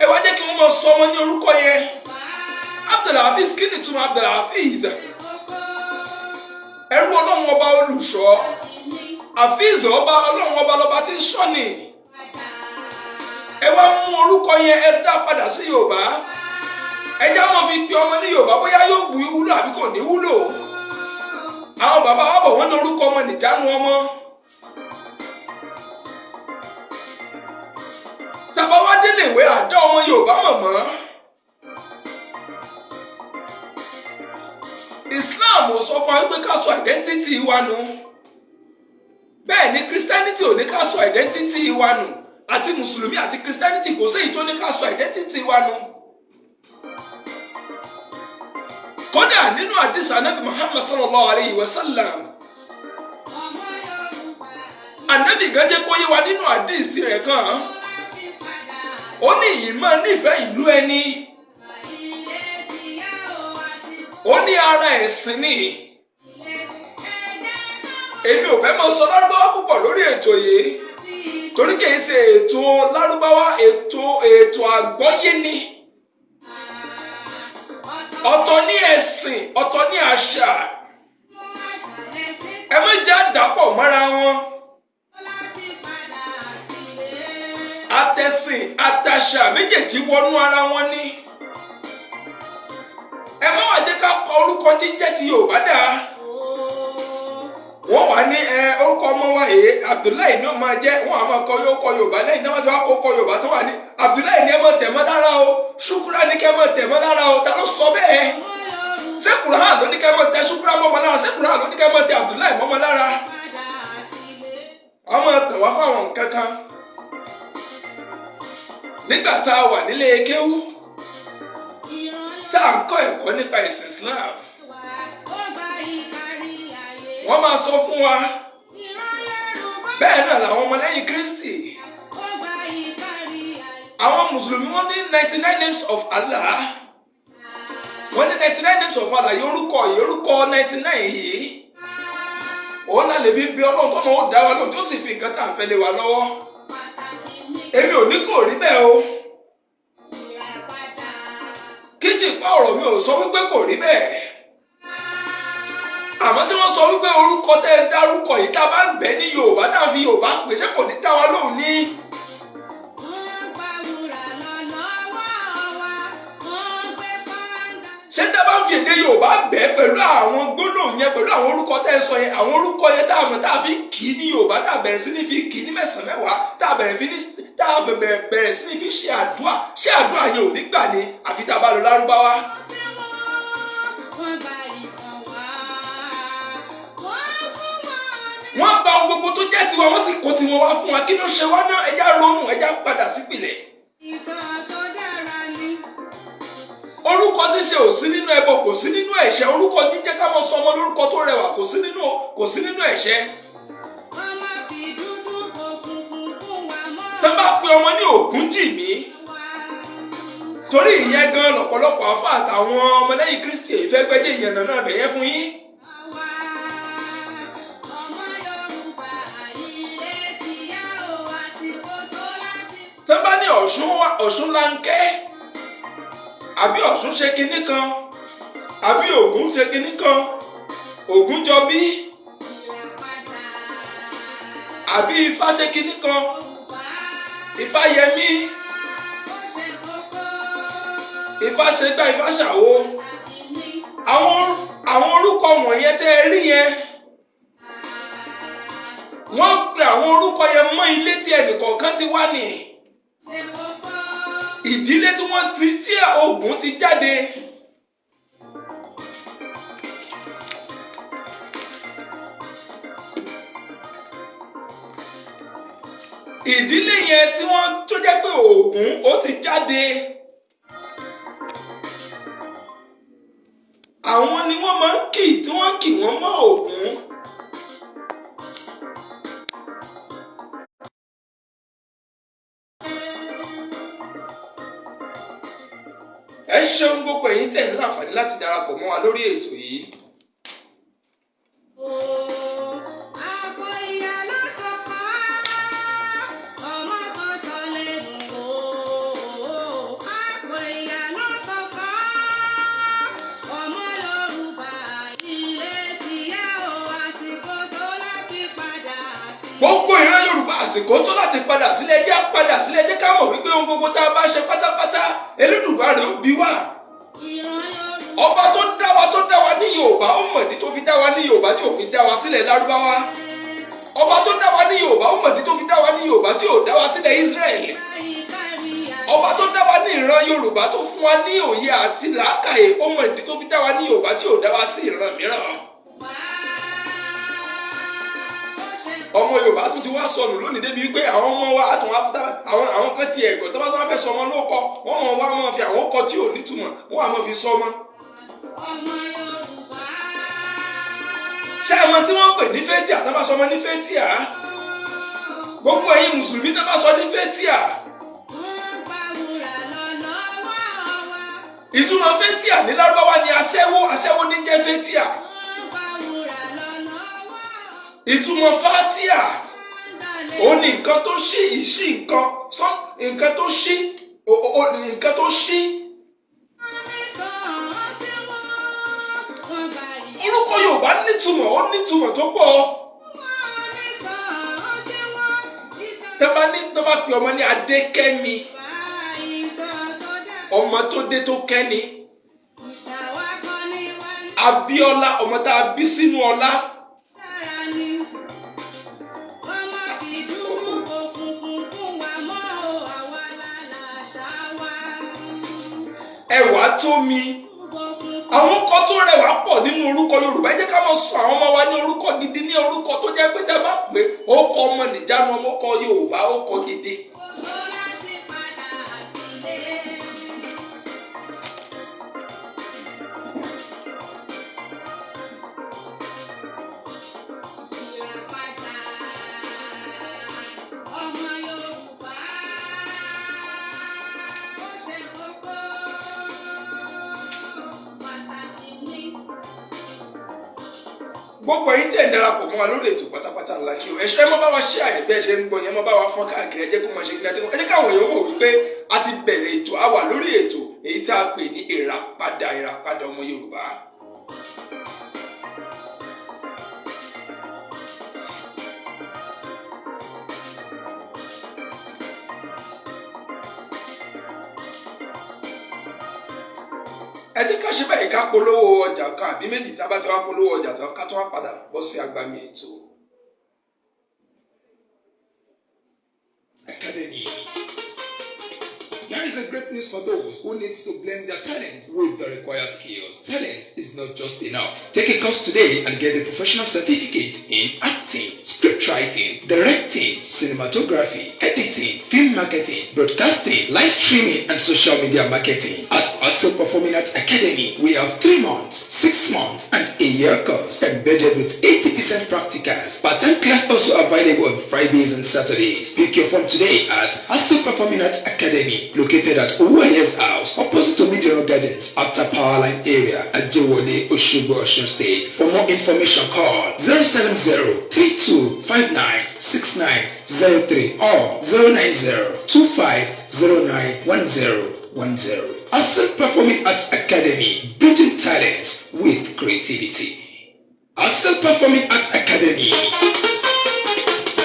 [SPEAKER 1] ẹ wá jẹ́ kí wọ́n máa sọ ọmọ ní orúkọ yẹn. Abdulhafiz, kí ni ìtumọ̀ Abdulhafiz?
[SPEAKER 2] Kókó
[SPEAKER 1] Ẹrú Ọlọ́run Ọba olùṣọ́.
[SPEAKER 2] ní
[SPEAKER 1] Hafiz, ọba Ọlọ́run Ọba lọ́ba tí ń ṣọ́ni.
[SPEAKER 2] padà.
[SPEAKER 1] Ẹ wá mú orúkọ yẹn, ẹ dá padà sí Yorùbá, ẹ já mọ́ fi pe ọmọ ní Yorùbá, bóyá yóò wú wúlò àbí kò ní wúlò. Àwọn bàbá wa bọ̀, wọ́n ní orúkọ ọmọ nìjánu ọmọ. Tàbá wá délé ìwé, àdá ọmọ Yorùbá mọ̀mọ́. Islam ò sọ fún wa pé ká sọ identity wa nù, bẹ́ẹ̀ ni Christianity ò ní ká sọ identity wa nù. Àti mùsùlùmí àti Christianity, kò séyìí tó ní ká sọ identity wa nù. Kódà nínú àdìsí Anabi Muhammad sallallahu alayhi wa sallam,
[SPEAKER 2] Ọmọ Yorùbá
[SPEAKER 1] Anabi gan jẹ́ kó yé wa nínú àdìsí rẹ̀ kan,
[SPEAKER 2] láti padà.
[SPEAKER 1] ó ní ìmọ̀ nífẹ̀ẹ́ ìlú ẹni,
[SPEAKER 2] Ilé ti yá o, àsìkò
[SPEAKER 1] ó ní ara ẹ̀sìn ni.
[SPEAKER 2] ilé. Ẹ jẹ́ ká mọ̀
[SPEAKER 1] Èmi ò fẹ́ mọ sọ lárúbáwá púpọ̀ lórí ètò yìí,
[SPEAKER 2] àti ìṣe.
[SPEAKER 1] torí kìí ṣe ètò lárúbáwá, ètò àgbọ́yé ni. Ọ̀tọ̀ ní ẹ̀sìn, ọ̀tọ̀ ní àṣà. Ẹ má jẹ́ àdàpọ̀ mọ́ra wọn. Àtẹ̀sìn àtàṣà méjèèjì wọnú ara wọn ni. Ẹ má wá jẹ́ ká kọ orúkọ tí ń jẹ́ ti Yorùbá dà. Wọ́n wà ní ẹ orúkọ ọmọ wa yìí, Abdullahi ni ó máa jẹ́. Wọ́n á máa kọ yóò kọ Yorùbá. Lẹ́yìn náà, wọ́n ti wá kó kọ Yorùbá tó wà ní Abdullahi ni ẹ máa tẹ̀ mọ́ lára o, Ṣúkúrà ní kẹ́ máa tẹ̀ mọ́ lára o. Ta ló sọ bẹ́ẹ̀? Ṣé Kùránì ló ní kẹ́ máa tẹ Ṣúkúrà mọ́mọ́ lára? Ṣé Kùránì ló ní kẹ́ máa tẹ Abdullahi mọ́mọ́ lára? Wọ́n máa tàn wá fáwọn nǹkan kan. Nígbà tá a wà nílé kéwú, tá à ń kọ́ ẹ̀kọ́ nípa ẹ̀sìn Islam, wọ́n máa sọ fún wa bẹ́ẹ̀ náà làwọn ọmọlẹ́yìn Kristi, àwọn mùsùlùmí, wọ́n ní 99 names of Allah. Wọ́n ní 99 names of Allah yìí, orúkọ yìí, orúkọ 99 yìí, òun náà lè fi bí Ọlọ́run tó náà ó dá wa lóhùn, tó sì fi nǹkan tá à ń fẹ́ lé wa lọ́wọ́. Èmi ò ní kò rí bẹ́ẹ̀ o. Kíjì pa ọ̀rọ̀ mi ò sọ wípé kò rí bẹ́ẹ̀, àmọ́ tí wọ́n sọ wípé orúkọ tẹ́ ẹ dárúkọ yìí, tá a bá ń bẹ ní Yorùbá, tá a fi Yorùbá pè, ṣé kò ní dá wa lóhùn ní?
[SPEAKER 2] Wọ́n gba wúrà lọ lọ́wọ́ wa, wọ́n gbé pàǹdà.
[SPEAKER 1] Ṣé tá a bá ń fi èdè Yorùbá bẹ̀ pẹ̀lú àwọn gbólóhùn yẹn, pẹ̀lú àwọn orúkọ tẹ́ ẹ sọ yẹn, àwọn orúkọ yẹn tá a mọ̀, tá a fi kì í ní Yorùbá, tá a bẹ̀rẹ̀ sí ní fi kì í ní mẹ́sàn-án mẹ́wàá, tá a bẹ̀rẹ̀ tá a bẹ̀rẹ̀ sí ní fi ṣe àdúrà, ṣé àdúrà yẹn ò ní gbà ni àfi tá a bá lọ Lárúbáwá?
[SPEAKER 2] Tí wọ́n gba ìtàn wá. Wọ́n fún wa ní.
[SPEAKER 1] Wọ́n gba ohun gbogbo tó jẹ́ tiwa, wọ́n sì kó tiwọn wá fún wa. Kí ló ṣe wá náà? Ẹ jẹ́ á ronú, ẹ jẹ́ á padà sípìlẹ̀.
[SPEAKER 2] Ìtàn tó dára ni.
[SPEAKER 1] Orúkọ ṣíṣe ò sí nínú ẹbọ, kò sí nínú ẹ̀ṣẹ̀. Orúkọ jíjẹ́, ká mọ sọmọ lórúkọ tó rẹwà, kò sí nínú ẹ̀ṣẹ̀.
[SPEAKER 2] Wọ́n má fi dúdú bo funfun fún wa mọ́.
[SPEAKER 1] Tẹ́ bá pe ọmọ ní Ògúnjìmí,
[SPEAKER 2] Wa.
[SPEAKER 1] torí ìyẹn gan lọ́pọ̀lọpọ̀ àfọ àtàwọn ọmọlẹ́yìn Kristi èyí fẹ́ gbẹ́jẹ́ ìyẹn náà bẹ̀yẹn fún yín.
[SPEAKER 2] Àwa ọmọ Yorùbá, ilé ti yá o, àsìkò tó láti.
[SPEAKER 1] Tẹ́ bá ní Ọ̀ṣun, Ọ̀ṣun láńkẹ́, àbí Ọ̀ṣun ṣe kinní kan, àbí Ògún ṣe kinní kan, Ògúnjọbí,
[SPEAKER 2] Ìràpadà.
[SPEAKER 1] àbí Ifá ṣe kinní kan,
[SPEAKER 2] Yorùbá.
[SPEAKER 1] Ifáyẹmí,
[SPEAKER 2] Ó ṣe kókó.
[SPEAKER 1] Ifá ṣe gbá, Ifá ṣàwo.
[SPEAKER 2] Pàtàkì ni.
[SPEAKER 1] Àwọn orúkọ wọ̀nyẹn tẹ́ ẹ rí yẹn, wọ́n pe àwọn orúkọ yẹn mọ́ ilé tí ẹnìkọ̀ọ̀kan ti wá nì,
[SPEAKER 2] Ṣe kókó.
[SPEAKER 1] ìdílé tí wọ́n ti tí Ògún ti jáde. Ìdílé yẹn tí wọ́n tó jẹ́ pé Ògún ó ti jáde, àwọn ni wọ́n máa ń kì tí wọ́n kì wọ́n mọ́ Ògún. Ẹ ṣeun gbogbo ẹ̀yin tẹ̀ ní àǹfààní láti darapọ̀ mọ́ wa lórí ètò yìí.
[SPEAKER 2] Àpò ìyá ló sọ pa ọmọ tó sọ lẹ́nu o. Àpò ìyá ló sọ pa ọmọ Yorùbá, ilé ti yá o, àsìkò tó láti padà sí.
[SPEAKER 1] Gbogbo ìran Yorùbá, àsìkò tó láti padà sílẹ̀. Jẹ́ padà sílẹ̀, jẹ́ ká mọ̀ wípé ohun gbogbo tá a bá ṣe pátápátá, Elédùmarè ó bí wá.
[SPEAKER 2] Ìran Yorùbá.
[SPEAKER 1] Ọba tó dá wa, tó dá wa ní Yorùbá, ó mọ̀dí tó fi dá wa ní Yorùbá tí ò fi dá wa sílẹ̀ Lárúbáwá. Ọba tó dá wa ní Yorùbá, ó mọ̀dí tó fi dá wa ní Yorùbá tí ò dá wa sílẹ̀ Israẹli. Ọba tó dá wa ní ìran Yorùbá, tó fún wa ní òye àti làákàyè, ó mọ̀dí tó fi dá wa ní Yorùbá tí ò dá wa sí ìran mìíràn. Ọmọ Yorùbá tún ti wá sọnù lónìí débi wípé àwọn ọmọ wa àtún wá àwọn kan ti ẹ̀gọ́ tó bá fẹ́ sọmọ lóko, wọ́n mọ̀ wá mọ̀ fi àwọn ọkọ tí ò nítumọ̀, wọ́n wá mọ̀ fi sọmọ.
[SPEAKER 2] Ọmọ Yorùbá.
[SPEAKER 1] Ṣé ẹ mọ̀ tí wọ́n ń pè ní fétíà? Tó bá sọmọ ní fétíà, gbogbo ẹ̀yin mùsùlùmí, tó bá sọ ní fétíà,
[SPEAKER 2] Wọ́n gba wúrà lọ lọ́wọ́ wa.
[SPEAKER 1] ìtumọ̀ fétíà ní Lárúbáwá ni aṣẹ́wó. Aṣẹ́wó ní jẹ́ fétíà.
[SPEAKER 2] Wọ́n gba wúrà lọ lọ́wọ́.
[SPEAKER 1] Ìtumọ̀ fátíà,
[SPEAKER 2] Wọ́n dalẹ̀.
[SPEAKER 1] òun ni nǹkan tó ṣí, ìṣí nǹkan sọ, nǹkan tó ṣí, nǹkan tó ṣí.
[SPEAKER 2] Wọ́n ní tàn tí wọ́n gba ìtàn.
[SPEAKER 1] Orúkọ Yorùbá nítumọ̀, ó nítumọ̀ tó pọ̀.
[SPEAKER 2] Wọ́n ní tàn tí wọ́n ìtàn.
[SPEAKER 1] Tẹ́ bá pe ọmọ ní Adékẹ́mi,
[SPEAKER 2] Bá ìtàn tó dá.
[SPEAKER 1] ọmọ tó dé tó kẹ́ni.
[SPEAKER 2] Ìtàn wa kọ́ ni wá ní
[SPEAKER 1] Abíọ́lá, ọmọ tá a bí sínú ọlá.
[SPEAKER 2] dára ni. Wọ́n má fi dúdú bo funfun fún wa mọ́ o, àwa lálàṣà wa.
[SPEAKER 1] Ẹwà tó mi.
[SPEAKER 2] Bo funfun.
[SPEAKER 1] Àwọn orúkọ tó rẹwà pọ̀ nínú orúkọ Yorùbá. Ẹ jẹ́ ká máa sọ àwọn ọmọ wa ní orúkọ gidi, ní orúkọ tó jẹ́ pé tá a bá pè ó kọ ọmọ nìjánu ọmọ kọ Yorùbá, ó kọ gidi.
[SPEAKER 2] Gbogbo láti padà sílé. Ìràpadà ọmọ Yorùbá, ó ṣe kókó, pàtàkì ni.
[SPEAKER 1] Gbogbo ẹ̀yin tẹ̀ ń darapọ̀ mọ́ wa lórí ètò pátápátá ńlá kí o, ẹ ṣe, ẹ mọ́ bá wa ṣe àyè bẹ́ẹ̀ ṣe ń gbọ́ yẹn, mọ́ bá wa fọ́n káàkiri. Ẹ jẹ́ kó máa ṣe kí ẹ jẹ́ káwọn èèyàn mọ̀ wípé a ti bẹ̀rẹ̀ ètò, a wà lórí ètò èyí tá a pè ní Ìràpadà, Ìràpadà ọmọ Yorùbá. Ẹ jẹ́ ká ṣe báyìí, ká polówó ọjà kan àbí méjì. Tá a bá ti wá polówó ọjà tán, ká tún wá padà bọ́ sí agbami ètò. Academy. news for those who needs to blend their talent with the required skills. Talent is not just enough. Take a course today and get a professional certificate in acting, script writing, directing, cinematography, editing, film marketing, broadcasting, live streaming, and social media marketing. At Aso Performing Arts Academy, we have 3 months, 6 months, and a year course embedded with 80% practicals. Part-time class also available on Fridays and Saturdays. Pick your form today at Aso Performing Arts Academy, located at Owóyes House, opposite to Midiro Gardens, after Powerline area at Jewole, Oshogbo, Osun State. For more information, call 070 3259 6903 or 090 2509 1010. Aso Performing Arts Academy, building talents with creativity. Aso Performing Arts Academy.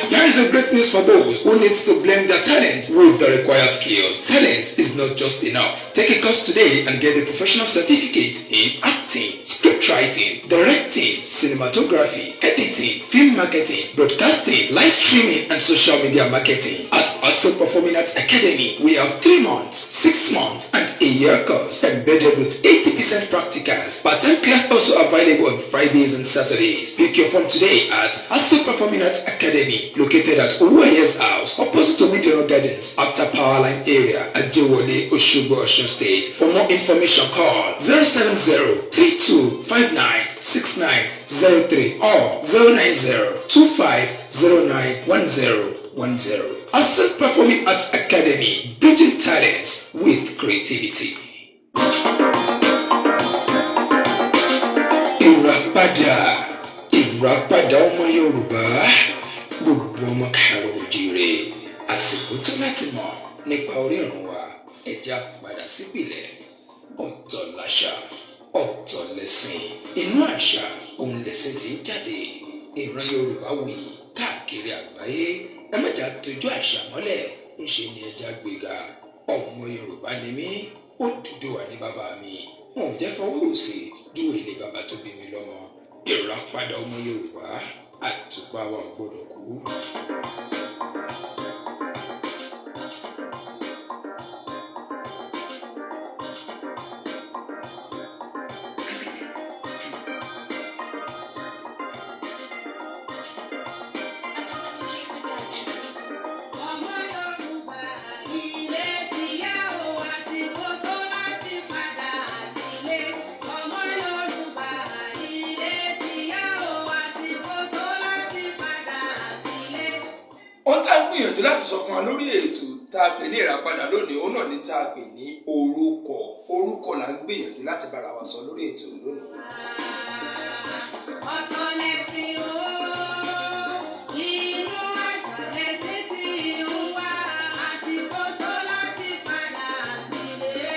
[SPEAKER 1] Here is a great news for those who needs to blend their talent with the required skills. Talent is not just enough. Take a course today and get a professional certificate in acting, script writing, directing, cinematography, editing, film marketing, broadcasting, live streaming, and social media marketing. At Aso Performing Arts Academy, we have 3 months, 6 months, and a year course embedded with 80% practicals. Part-time class also available on Fridays and Saturdays. Pick your form today at Aso Performing Arts Academy, located at Owóyes House, opposite to Midiro Gardens, after Powerline area at Jewole, Oshogbo, Osun State. For more information, call 070 3259 6903 or 090 2509 1010. Aso Performing Arts Academy, building talents with creativity. Ìràpadà, ìràpadà ọmọ Yorùbá, gbogbo ọmọ káàárọ̀ oòjíire, àsìkò tó láti mọ̀ nípa orírun wa. Ẹ jẹ́ á padà sípìlẹ̀. Ọ̀tọ̀ làṣà, ọ̀tọ̀ lẹ̀sìn. Inú àṣà òun lẹ̀sìn tí ń jáde. Ìran Yorùbá wuyì káàkiri àgbáyé. Ẹ má jà tójú àṣà mọ́lẹ̀, ńṣe ni ẹ jẹ́ á gbéga. Ọmọ Yorùbá ni mí, Odùduwà ní bàbá mi. Wọn ò jẹ́ fọwọ́ òsì júwe ilé bàbá tó bí mi lọ́mọ. Ìràpadà ọmọ Yorùbá, àtùpà wa ò gbọdọ̀ kú.
[SPEAKER 2] Ọmọ Yorùbá, ilé ti yá o, àsìkò tó láti padà sílé. Ọmọ Yorùbá, ilé ti yá o, àsìkò tó láti padà sílé.
[SPEAKER 3] Ohun tá a ń gbìyànjú láti sọ fún wa lórí ètò tá a pè ní Ìràpadà lónìí, òun náà ní tá a pè ní orúkọ. Orúkọ là ń gbìyànjú láti bára wa sọ lórí ètò lónìí.
[SPEAKER 2] Ọ̀tọ̀ lẹ̀sìn o, inú àṣà lẹ̀sìn tí ń wá, àsìkò tó láti padà sílé.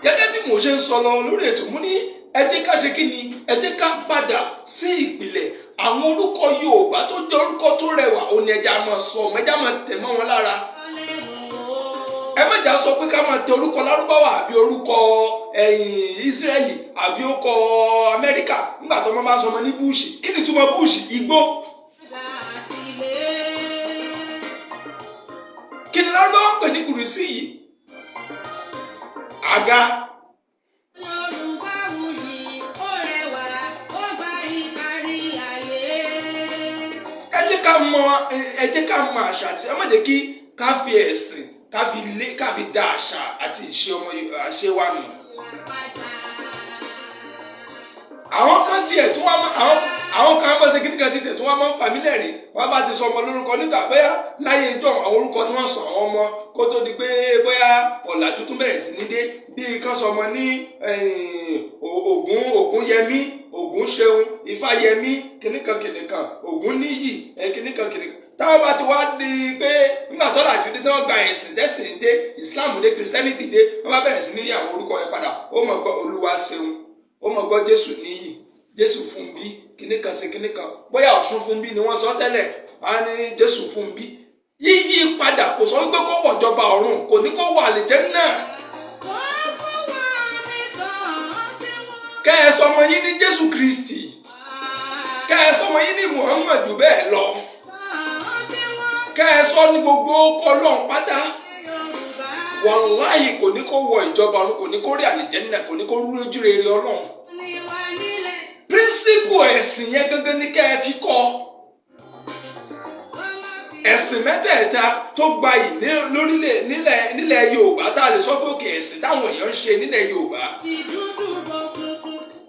[SPEAKER 3] Gẹ́gẹ́ bí mo ṣe ń sọ lọ lórí ètò, mo ní ẹ jẹ́ ká ṣe kí ni, ẹ jẹ́ ká padà sí ìpìlẹ̀. Àwọn orúkọ Yorùbá tó jẹ́ orúkọ tó rẹwà, òun ni ẹ jẹ́ á máa sọ ọmọ, ẹ jẹ́ á máa tẹ̀ mọ́ wọn lára. Ẹ má jà sọ pé ká máa tẹ orúkọ Lárúbáwá àbí orúkọ ẹ̀yìn Ísírẹ́lì àbí orúkọ Amẹ́ríkà. Nígbà tó máa ń sọ ọmọ ní Bush, kí ni túmọ̀ Bush? Igbó.
[SPEAKER 2] Padà sílé.
[SPEAKER 3] Kí ni Lárúbáwá ń pè ní kùrìsì yìí? Àga.
[SPEAKER 2] Yorùbá wuyì, ó rẹwà, ó gbayì kárí ayé.
[SPEAKER 3] Ẹ jẹ́ ká mọ àṣà àti ẹ má jẹ́ kí ká fi ẹ̀sìn, ká fi lé, ká fi da àṣà àti ìṣe ọmọ àṣẹ wa nù.
[SPEAKER 2] Padà.
[SPEAKER 3] Àwọn kan tiẹ̀ tún wá mọ́ àwọn kan mọ̀ ṣe kí nìkan tiẹ̀ tún wá mọ́ fàmílẹ̀ rí. Wọ́n bá ti sọ ọmọ lórúkọ nígbà, bóyá láyé ìjọ, àwọn orúkọ tí wọ́n sọ àwọn ọmọ kó tó di pé bóyá ọ̀làjú tún bẹ̀rẹ̀ sí ní dé, bí kan sọ ọmọ ní Ògún, Ògúnyẹmí, Ògúnṣeun, Ifáyẹmí, kìnìkan kìnìkan, Ògúnníyì, kìnìkan kìnìkan. Táwọn bá ti wá di pé nígbà tó làjú dé, tí wọ́n gba ẹ̀sìn, tẹ́sìn dé, Islam dé, Christianity dé, wọ́n bá bẹ̀rẹ̀ sí ní yí àwọn orúkọ yẹn padà. Ó mọ̀ gbọ́ Olúwa ṣeun, ó mọ̀ gbọ́ Jésù níyì, Jésù fún bí kíní kan ṣe kíní kan, bóyá Ọ̀ṣun fún bí ni wọ́n sọ tẹ́lẹ̀, wọ́n á ní Jésù fún bí. Yíyí padà kò sọ wípé kó wọ̀jọba ọ̀run, kò ní kó wà àlìjánnà.
[SPEAKER 2] Wọ́n fún wa nìkan tí wọ́n.
[SPEAKER 3] Kẹ́ ẹ sọ ọmọ yín ní Jésù Kristi, kẹ́ ẹ sọ ọmọ yín ní Muhammad, jù bẹ́ẹ̀ lọ.
[SPEAKER 2] Tí wọ́n
[SPEAKER 3] Kẹ́ ẹ sọ ní gbogbo ọlọ́run pátá, wàláhì, kò ní kó wọ ìjọba ọ̀run, kò ní kó rí àlìjẹ́nnà, kò ní kó rí ojú rere Ọlọ́run. Principle ẹ̀sìn yẹn gangan ní kẹ́ ẹ fi kọ́. Ẹ̀sìn mẹ́tẹ̀ẹ̀ta tó gbayì ní lórílẹ̀ nílẹ̀ Yorùbá, tá a lè sọ pé òkè ẹ̀sìn táwọn èèyàn ń ṣe nílẹ̀ Yorùbá,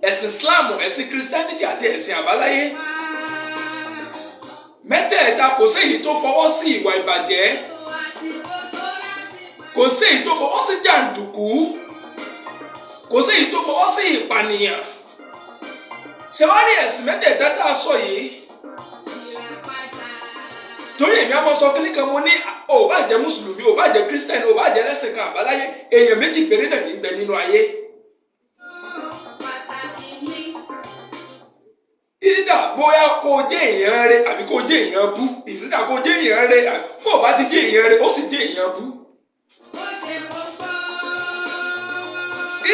[SPEAKER 3] ẹ̀sìn Islam, ẹ̀sìn Christianity àti ẹ̀sìn àbáláyé, mẹ́tẹ̀ẹ̀ta, kò sí èyí tó fọwọ́ sí ìwà ìbàjẹ́, kò sí èyí tó fọwọ́ sí jàǹdùkú, kò sí èyí tó fọwọ́ sí ìpànìyàn. Ṣé wàá rí ẹ̀sìn mẹ́tẹ̀ẹ̀ta tá a sọ yìí? Torí èmi àmọ́ sọ kíní kan, mo ní ò bá jẹ́ mùsùlùmí, ò bá jẹ́ kírísítẹ́nì, ò bá jẹ́ ẹlẹ́sìn kan àbáláyé, èèyàn méjì péré náà ní bẹ nínú ayé.
[SPEAKER 2] Pàtàkì ni.
[SPEAKER 3] Ìdá bóyá kó o jẹ́ èèyàn rẹ àbí kó o jẹ́ èèyàn bú, ìdá kó o jẹ́ èèyàn rẹ àbí bó o bá ti jẹ́ èèyàn rẹ, ó sì jẹ́ èèyàn bú.
[SPEAKER 2] Ó ṣe kókó.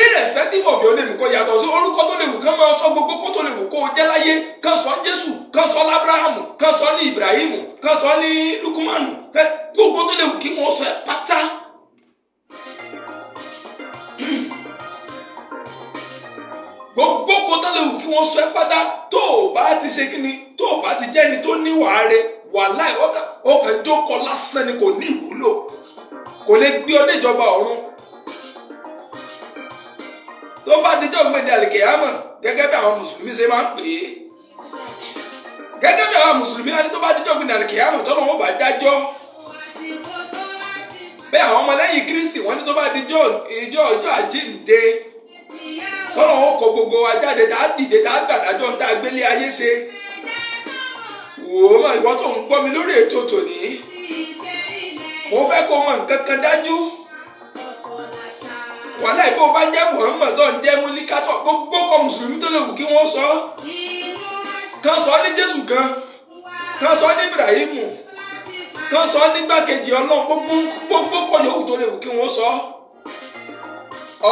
[SPEAKER 3] Irrespective of your name, kò yàtọ̀ sí orúkọ tó lè wù kán máa sọ, gbogbo kó tó lè wù kó o jẹ́ láyé, kán sọ ní Jésù, kán sọ ní Abrahamu, kán sọ ní Ibrahimu, kán sọ ní Lukumanu, gbogbo tó lè wù kí wọ́n sọ ẹ́ pátá. Gbogbo kó tó lè wù kí wọ́n sọ ẹ́ pátá, tó o bá ti ṣe kíni, tó o bá ti jẹ́ ẹni tó níwàá rẹ, wàláì, ọkàn jókòó lásán ni, kò ní ìwúlò, kò lè gbé ọ déjọba ọ̀run. Tó bá dijọ́ gbẹ̀dẹ̀ àlìkèyàmọ̀, gẹ́gẹ́ bí àwọn mùsùlùmí ṣe máa ń pè é, gẹ́gẹ́ bí àwọn mùsùlùmí á ní, tó bá dijọ́ gbẹ̀dẹ̀ àlìkèyàmọ̀, tọ́lọ́ wọn bá dájọ́.
[SPEAKER 2] Àsìkò tó láti
[SPEAKER 3] Bẹ́ẹ̀ àwọn ọmọlẹ́yìn Kristi, wọ́n ní tó bá dijọ́ ìjọ ọjọ́ àjíǹde,
[SPEAKER 2] tìyá
[SPEAKER 3] tọ́lọ́ wọn kọ gbogbo wa jáde, tá a dìde, tá a gbàdájọ́ ń tá a gbélé ayé ṣe. Wò ó mọ̀, ìwọ tó ń gbọ́ mi lórí ètò tòní,
[SPEAKER 2] ti ṣe ilẹ̀
[SPEAKER 3] mo fẹ́ kó mọ nǹkan kan dájú.
[SPEAKER 2] ọ̀pọ̀ làṣà.
[SPEAKER 3] Wàhálà ìbò bá jẹ́ Muhammad tó ń jẹ́ múlíkátọ̀, gbogbo kọ mùsùlùmí tó lè wù kí wọ́n sọ,
[SPEAKER 2] Inú àṣà
[SPEAKER 3] kán sọ ní Jésù gan,
[SPEAKER 2] wa
[SPEAKER 3] kán sọ ní Ibrahimu,
[SPEAKER 2] láti pa
[SPEAKER 3] kán sọ nígbàkejì Ọlọ́run, gbogbo gbogbo kọ yòówù tó lè wù kí wọ́n sọ.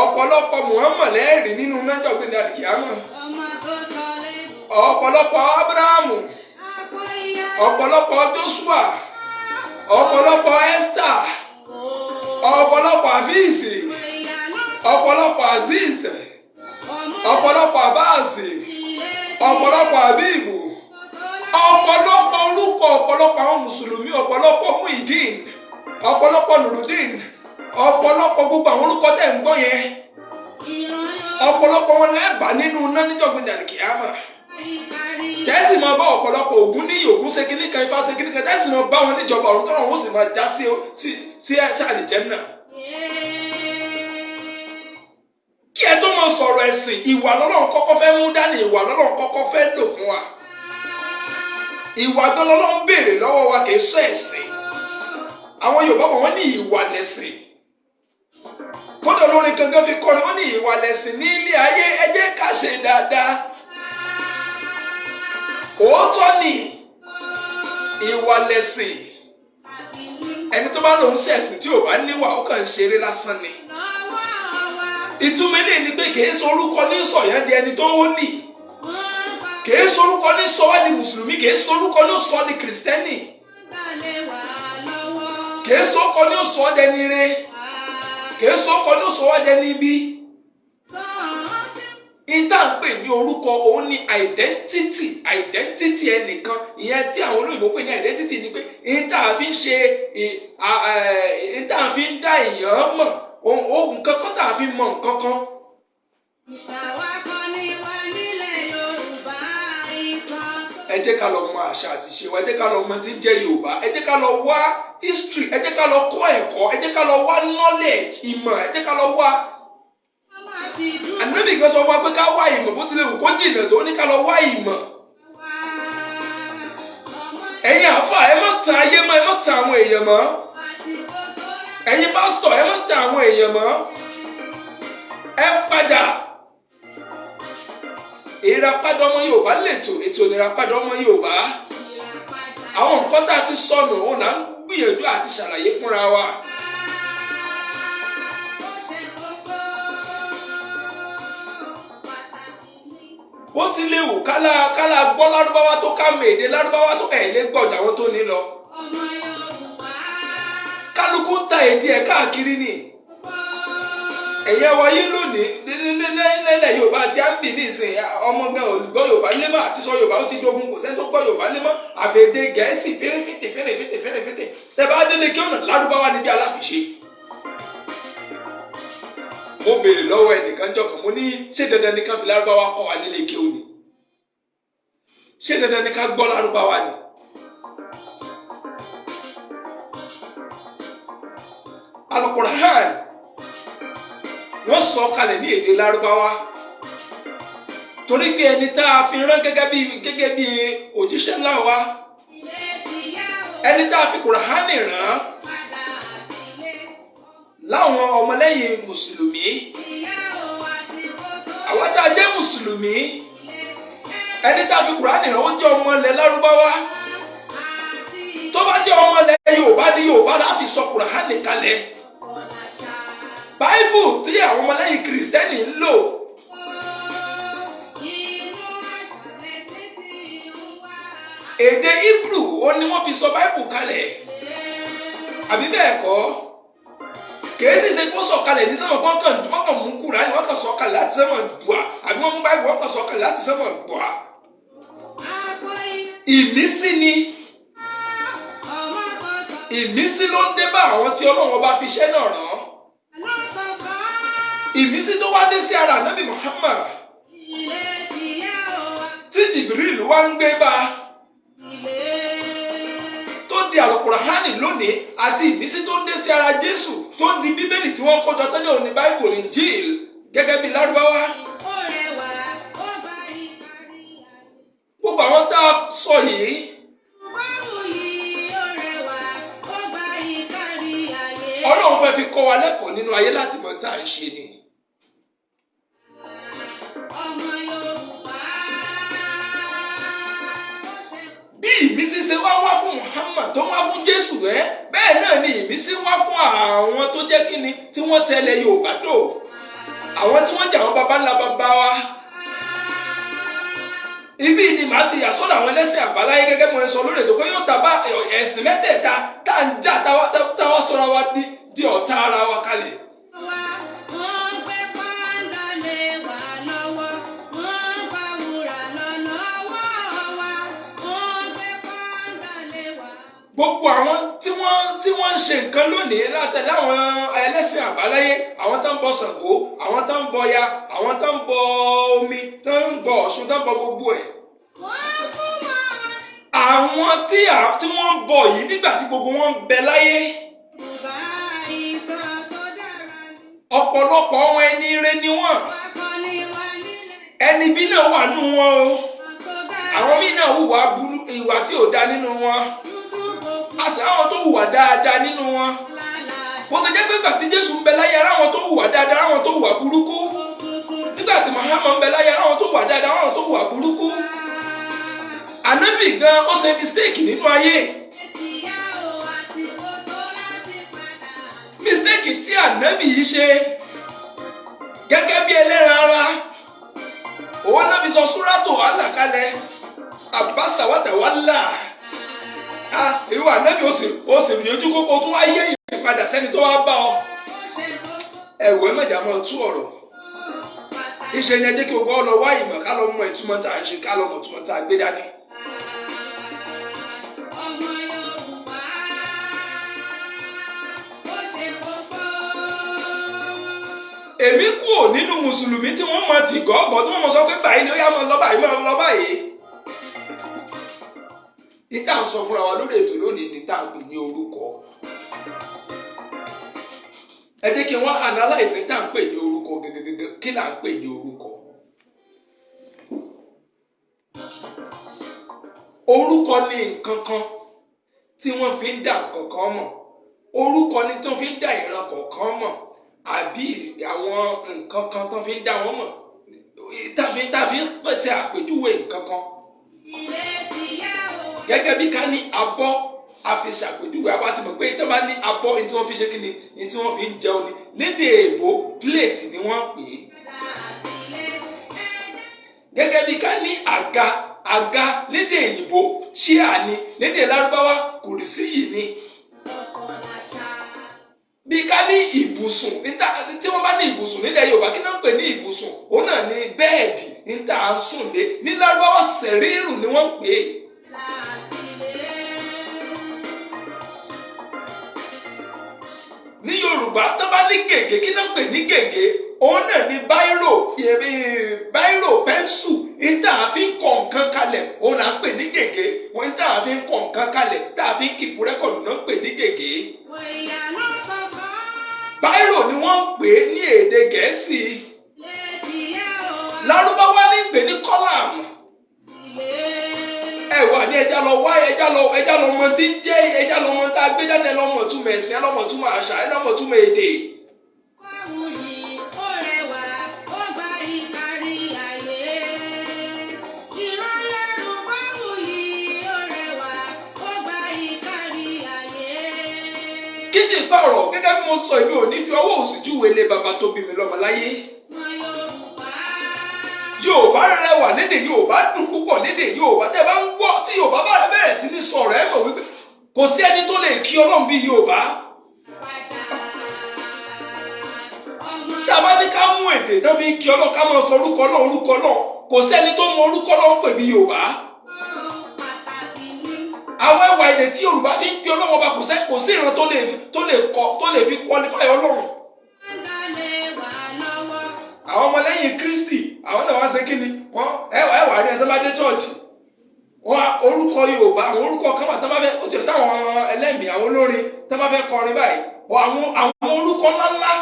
[SPEAKER 3] Ọ̀pọ̀lọpọ̀ Muhammad lẹ́ẹ̀rí nínú mẹ́jọ gbẹ̀dẹ̀ àlìkìyámọ̀,
[SPEAKER 2] ọmọ tó sọ lẹ́nu.
[SPEAKER 3] ọ̀pọ̀lọpọ̀ Abrahamu,
[SPEAKER 2] Àpò ìyá
[SPEAKER 3] ọ̀pọ̀lọpọ̀ Joshua, ọ̀pọ̀lọpọ̀ Esther, ọ̀pọ̀lọpọ̀ Afíìsì,
[SPEAKER 2] ìyá ló
[SPEAKER 3] ọ̀pọ̀lọpọ̀ Azeez,
[SPEAKER 2] ọmọ
[SPEAKER 3] ọ̀pọ̀lọpọ̀ Abbas,
[SPEAKER 2] ilé
[SPEAKER 3] ọ̀pọ̀lọpọ̀ Abibu,
[SPEAKER 2] tó
[SPEAKER 3] ọ̀pọ̀lọpọ̀ orúkọ, ọ̀pọ̀lọpọ̀ àwọn mùsùlùmí, ọ̀pọ̀lọpọ̀ Muideen, ọ̀pọ̀lọpọ̀ Nurudeen, ọ̀pọ̀lọpọ̀ gbogbo àwọn orúkọ tẹ̀ ń gbọ́ yẹn,
[SPEAKER 2] ìran
[SPEAKER 3] ọ̀pọ̀lọpọ̀ wọn lẹ́ẹ̀bà nínú iná níjọ̀gbìn àlìkìyámà.
[SPEAKER 2] ìkárí.
[SPEAKER 3] Tẹ́sí máa bá ọ̀pọ̀lọpọ̀ Ògún ní Ògún ṣe kíní kan, Ifá ṣe kíní kan, tẹ́sí máa bá wọn níjọba ọ̀run, tọ́lọ̀ wọn sì máa já sí sí sí sí àlìjẹ́nnà. Kí ẹ tó máa sọ̀rọ̀ ẹ̀sìn, ìwà lọ́lọ́run kọ́kọ́ fẹ́ mú dání, ìwà lọ́lọ́run kọ́kọ́ fẹ́ lò fún wa. Ìwà gan lọ́lọ́run béèrè lọ́wọ́ wa, kì í sọ ẹ̀sìn. Àwọn Yorùbá bọ̀, wọ́n ní ìwà lẹ̀sìn. Kódà olórin kankan fi kọrin, wọ́n ní ìwà lẹ̀sìn ní ilé ayé, ẹ jẹ́ ká ṣe dáadáa. Òótọ́ ni, ìwà lẹ̀sìn. Ẹni tó bá lòun ṣẹ̀sìn tí ò bá níwà, ó kàn ń ṣeré lásán ni. Ìtumọ̀ eléyìí ni pé kìí sọ orúkọ ní sọ̀yàn di ẹni tó ń nì, kìí sọ orúkọ ní sọ wá di mùsùlùmí, kìí sọ orúkọ ní sọ di kìrìsìtẹ́nì, kìí sọ orúkọ ní sọ ọ́ dẹni re, kìí sọ orúkọ ní sọ wá dẹni ibi. Ìta ń pè ní orúkọ, òun ni identity, identity ẹnìkan. Ìyẹn tí àwọn olóyìnbó pè ní identity ni pé ìta fi ń ṣe ìta fi ń dá èèyàn mọ̀, ohun nǹkan kan tá a fi mọ nǹkan kan.
[SPEAKER 2] Ìtàwákọ́ni wa nílẹ̀ Yorùbá ìtàn.
[SPEAKER 3] Ẹ jẹ́ ká lọ mọ àṣà àti ìṣe wa, ẹ jẹ́ ká lọ mọ tí ń jẹ́ Yorùbá, ẹ jẹ́ ká lọ wá history, ẹ jẹ́ ká lọ kọ́ ẹ̀kọ́, ẹ jẹ́ ká lọ wá knowledge, ìmọ̀, ẹ jẹ́ ká lọ wá.
[SPEAKER 2] Wọ́n máa fi dúró
[SPEAKER 3] Ànábì kan sọ fún wa pé ká wá ìmọ̀, bó tilẹ̀ wù kó jìnnà tó, ní ká lọ wá ìmọ̀.
[SPEAKER 2] wá. Ọmọ
[SPEAKER 3] Ẹ̀yin àáfà, ẹ má tan ayé mọ́, ẹ má tan àwọn èèyàn mọ́.
[SPEAKER 2] àsìkò tó
[SPEAKER 3] Ẹ̀yin pásítọ̀, ẹ má tan àwọn èèyàn mọ́. Ẹ padà. Ìràpadà ọmọ Yorùbá lètò, ètò ìràpadà ọmọ Yorùbá.
[SPEAKER 2] ìràpadà.
[SPEAKER 3] Àwọn nǹkan tá a ti sọnù, òun là ń gbìyànjú àti ṣàlàyé fúnra wa.
[SPEAKER 2] Ó ṣe kókó. Pàtàkì ni.
[SPEAKER 3] Bó ti lè wù kálá kálá gbọ́ lárúbáwá tó, ká mọ èdè lárúbáwá tó, ẹ̀ lé gbọ́dọ̀ àwọn tó ní lọ.
[SPEAKER 2] Ọmọ Yorùbá.
[SPEAKER 3] Kálukú ń ta èdè ẹ̀ káàkiri ni. Ẹ̀yẹ wáyé lónìí lẹ́lẹ̀ Yorùbá tí a ń bì nísìn, ọmọ gan olùgbọ́ Yorùbá lémọ́ àti sọ Yorùbá ó ti dogun. Kò sẹ́ni tó gbọ́ Yorùbá lémọ́ àfẹ̀dé Gẹ̀ẹ́sì fẹ́rẹ́fẹ́tẹ̀ fẹ́rẹ́fẹ́tẹ̀ fẹ́rẹ́fẹ́tẹ̀. Tẹ́ bá délé kí ọ̀nà Lárúbáwá níbi aláfiṣe. Mo béèrè lọ́wọ́ ẹnìkan jọ kan, mo ní, ṣé dandan ni ká fi Lárúbáwá kọ́ wa nílé kéwù ni? Ṣé dandan ni ká gbọ́ Lárúbáwá ni? Al-Qur'an wọ́n sọ kalẹ̀ ní èdè Lárúbáwá torí pé ẹni tá a fi rán gẹ́gẹ́ bí òjíṣẹ́ ńlá wa, ẹni tá a fi Kùránì rán láwọn ọmọlẹ́yìn mùsùlùmí, àwọn tá a jẹ́ mùsùlùmí, ẹni tá a fi Kùránì rán, ó jẹ́ ọmọ ilẹ̀ Lárúbáwá. Tó bá jẹ́ ọmọ ilẹ̀ Yorùbá ní Yorùbá la fi sọ Kùránì kalẹ̀. Báíbù tí àwọn ọmọlẹ́yìn Kìrìsìtẹ́nì ń lò, èdè Hebrew ó ní wọ́n fi sọ Báíbù kalẹ̀, àbí bẹ́ẹ̀ kọ́? Kìí sì ṣe kó sọ̀kalẹ̀ ní sẹ́mọ̀. Wọ́n kàn mú Kùránì, wọ́n kàn sọ̀kalẹ̀ láti sẹ́mọ̀ gbùà, àbí wọ́n mú Báíbù, wọ́n kàn sọ̀kalẹ̀ láti sẹ́mọ̀ gbùà. Ìmísí ni, ìmísí ló ń dé bá àwọn tí Ọlọ́run ọba fi iṣẹ́ náà rán. Ìmísí tó wá dé sí ara Ànábì Muhammad tí Jibril wá ń gbé bá tó di Àlùkùránì lónìí, àti ìmísí tó ń dé sí ara Jésù tó ń di Bíbélì tí wọ́n kójọ tán ní òní, Báíbù, Injil, gẹ́gẹ́ bí Lárúbáwá. Gbogbo àwọn tá a sọ yìí, Ọlọ́run fẹ́ fi kọ́ wa lẹ́kọ̀ọ́ nínú ayé láti mọ̀ tá à ń ṣe ni. Bí ìmísí ṣe wá wá fún Muhammad, tó wá fún Jésù rẹ, bẹ́ẹ̀ náà ni ìmísí wá fún àwọn tó jẹ́ kíni tí wọ́n tẹ̀lé Yorùbá dò, àwọn tí wọ́n jẹ́ àwọn baba ńlá baba wa. Ibi ni màá ti yà sọ́dọ̀ àwọn ẹlẹ́sìn àbáláyé, gẹ́gẹ́ bí wọ́n sọ lórí ètò pé yóò tàbá ẹ̀sìn mẹ́tẹ̀ẹ̀ta tá à ń jà, táwa sọ̀rọ̀ wa di ọ̀tá ara wa kalẹ̀.
[SPEAKER 2] Wọ́n gbé pàǹdà lé wa lọ́wọ́, wọ́n gba wúrà lọ lọ́wọ́ wa, wọ́n gbé pàǹdà lé wa.
[SPEAKER 3] Gbogbo àwọn tí wọ́n ń ṣe nǹkan lónìí látẹ̀lé àwọn ẹlẹ́sìn àbáláyé, àwọn tó ń bọ Ṣàngó, àwọn tó ń bọ ya, àwọn tó ń bọ omi, tó ń bọ Ọ̀ṣun, tó ń bọ gbogbo ẹ̀.
[SPEAKER 2] Wọ́n fún wa
[SPEAKER 3] Àwọn tí wọ́n ń bọ yìí, nígbà tí gbogbo wọn ń bẹ láyé,
[SPEAKER 2] Yorùbá ìtàn tó dára ni.
[SPEAKER 3] ọ̀pọ̀lọpọ̀ wọn, ẹni ire ni wọ́n.
[SPEAKER 2] Akọni wa nílẹ̀
[SPEAKER 3] Ẹni bí náà wà nù wọn o.
[SPEAKER 2] tó dára.
[SPEAKER 3] Àwọn míì náà hùwà burú, ìwà tí ò da nínú wọn.
[SPEAKER 2] Dúdú gbogbo
[SPEAKER 3] A sì àwọn tó hùwà dáadáa nínú wọn.
[SPEAKER 2] lálá.
[SPEAKER 3] Bó ṣe jẹ́ pé ìgbà tí Jésù ń bẹ láyé, ara àwọn tó hùwà dáadáa, àwọn tó hùwà burúkú.
[SPEAKER 2] Funfun
[SPEAKER 3] Nígbà tí Muhammad ń bẹ láyé, ara àwọn tó hùwà dáadáa, àwọn tó hùwà burúkú. Ànábì gan ó ṣe mistake nínú ayé.
[SPEAKER 2] ti yá o, àsìkò tó láti padà.
[SPEAKER 3] Mistake tí ànábì yìí ṣe gẹ́gẹ́ bí ẹlẹ́ran ara, òun náà fi sọ súrátò wàhálà kalẹ̀, àbáṣà wàtàwálà. Ah, ìwọ ànábì, ó sì rí ojú kókó tó wá yé ìpadà sẹ́ni tó wá bá ọ.
[SPEAKER 2] Ó ṣe kókó
[SPEAKER 3] Ẹ̀wọ̀, ẹ mọ̀jà máa tú ọ̀rọ̀.
[SPEAKER 2] pàtàkì.
[SPEAKER 3] Ìṣe ni ẹ jẹ́ kí gbogbo ọ lọ wá ìmọ̀, ká lọ mọ ìtumọ̀ tá à ń ṣe, ká lọ mọ ìtumọ̀ tá a gbé dání.
[SPEAKER 2] Ọmọ Yorùbá, ó ṣe kókó.
[SPEAKER 3] Èmi kúrò nínú mùsùlùmí tí wọ́n mọ tì gọ́gọ́, tí wọ́n mọ sọ pé báyìí ni ó yá, mọ lọ báyìí, mọ lọ báyìí. Ìta ń sọ fúnra wa lórí ètò lónìí ní tá à ń pè ní orúkọ. Ẹ jẹ́ kí wọ́n analyse tá à ń pè ní orúkọ gẹ́gẹ́gẹ́gẹ́. Kí là ń pè ní orúkọ? Orúkọ ní nǹkan kan tí wọ́n fi ń dá nǹkan kan mọ̀. Orúkọ ni tí wọ́n fi ń dá ìran kọ̀ọ̀kan mọ̀, àbí àwọn nǹkan kan tó fi ń dá wọn mọ̀, tá a fi ń pèsè àpèjúwe nǹkan kan.
[SPEAKER 2] Ilé ti yá o.
[SPEAKER 3] Gẹ́gẹ́ bí ká ní abọ́, a fi ṣàpèjúwe. Àwa ti mọ̀ pé tí wọ́n bá ní abọ́, ní tí wọ́n fi ṣe kí ni? Ní tí wọ́n fi ń jẹun ni. Lédè èèbó, plate ni wọ́n pè é.
[SPEAKER 2] Padà sílé ẹ̀jẹ̀.
[SPEAKER 3] Gẹ́gẹ́ bí ká ní àga, àga lédè èyìnbó chair ni, lédè lárúbáwá kùrìsí yìí ni.
[SPEAKER 2] Ọkọ̀ làṣà.
[SPEAKER 3] ní ibùsùn, tí wọ́n bá ní ibùsùn nílẹ̀ Yorùbá, kí náà ń pè ní ibùsùn? Òun náà ní bẹ́ẹ̀dì ní tá à ń sùn lé. Ní Lárúbáwá, sẹ̀rírù ni wọ́n ń pè é.
[SPEAKER 2] Lásìlè.
[SPEAKER 3] Ní Yorùbá, tó bá ní gègé, kí náà ń pè ní gègé? Òun náà ní báírò, báírò, pẹ́ńsù ní tá a fi ń kọ nǹkan kalẹ̀, òun là ń pè ní gègé. Òun tá a fi ń kọ nǹkan kalẹ̀, tá a fi ń keep record náà ń pè ní gègé.
[SPEAKER 2] Ìyá ló sọ kọ́.
[SPEAKER 3] Báírò ni wọ́n ń pè é ní èdè Gẹ̀ẹ́sì.
[SPEAKER 2] Létí yá o.
[SPEAKER 3] Lárúbáwá ní pè ní qalam.
[SPEAKER 2] Sílé.
[SPEAKER 3] Ẹ wà ní ẹja lọ wá, ẹja lọ mọ tí ń jẹ́, ẹja lọ mọ tá a gbé dání, ẹ lọ mọ̀ túmọ̀ ẹ̀sìn, ẹ lọ mọ̀ túmọ̀ àṣà, ẹ lọ mọ̀ túmọ̀ èdè.
[SPEAKER 2] Kọ́wùyí ó rẹwà, ó gba ìkárí ayé. Ìran Yorùbá wuyì, ó rẹwà, ó gba ìkárí ayé.
[SPEAKER 3] Kí tí ì bá ọ̀rọ̀ gẹ́gẹ́ bí mo sọ, èmi ò ní fi ọwọ́ òsì júwe ilé bàbá tó bí mi lọ́mọ láyé.
[SPEAKER 2] Ọmọ Yorùbá.
[SPEAKER 3] Yorùbá rẹwà lédè, Yorùbá dùn púpọ̀ lédè. Yorùbá, tẹ́ bá ń gbọ́ tí Yorùbá bá bẹ̀rẹ̀ sí ní sọ̀rọ̀, ẹ mọ̀ wípé kò sí ẹni tó lè kí Ọlọ́run bí Yorùbá.
[SPEAKER 2] Padà. Ọmọ
[SPEAKER 3] Tá a bá ní ká mú èdè tó fi ń kí Ọlọ́run, ká máa sọ orúkọ náà, orúkọ náà, kò sí ẹni tó mọ orúkọ náà ń pè bí Yorùbá.
[SPEAKER 2] Pàtàkì ní.
[SPEAKER 3] Àwọn ẹwà èdè tí Yorùbá fi ń pè Ọlọ́run ọba, kò sí ìran tó lè kọ tó lè fi qualify Ọlọ́run.
[SPEAKER 2] Ń wà lọ́wọ́.
[SPEAKER 3] Àwọn ọmọlẹ́yìn Kristi, àwọn náà wá ṣe kí ni wọ́n? Ẹ wà ní ẹ tó bá dé chọ́ọ̀chì, wọ́n orúkọ Yorùbá, àwọn orúkọ kan wà tó bá fẹ́ ó ti táwọn ẹlẹ́mìí, àwọn olórin tó bá fẹ́ kọrin báyìí, wọ́n àwọn orúkọ ńláńlá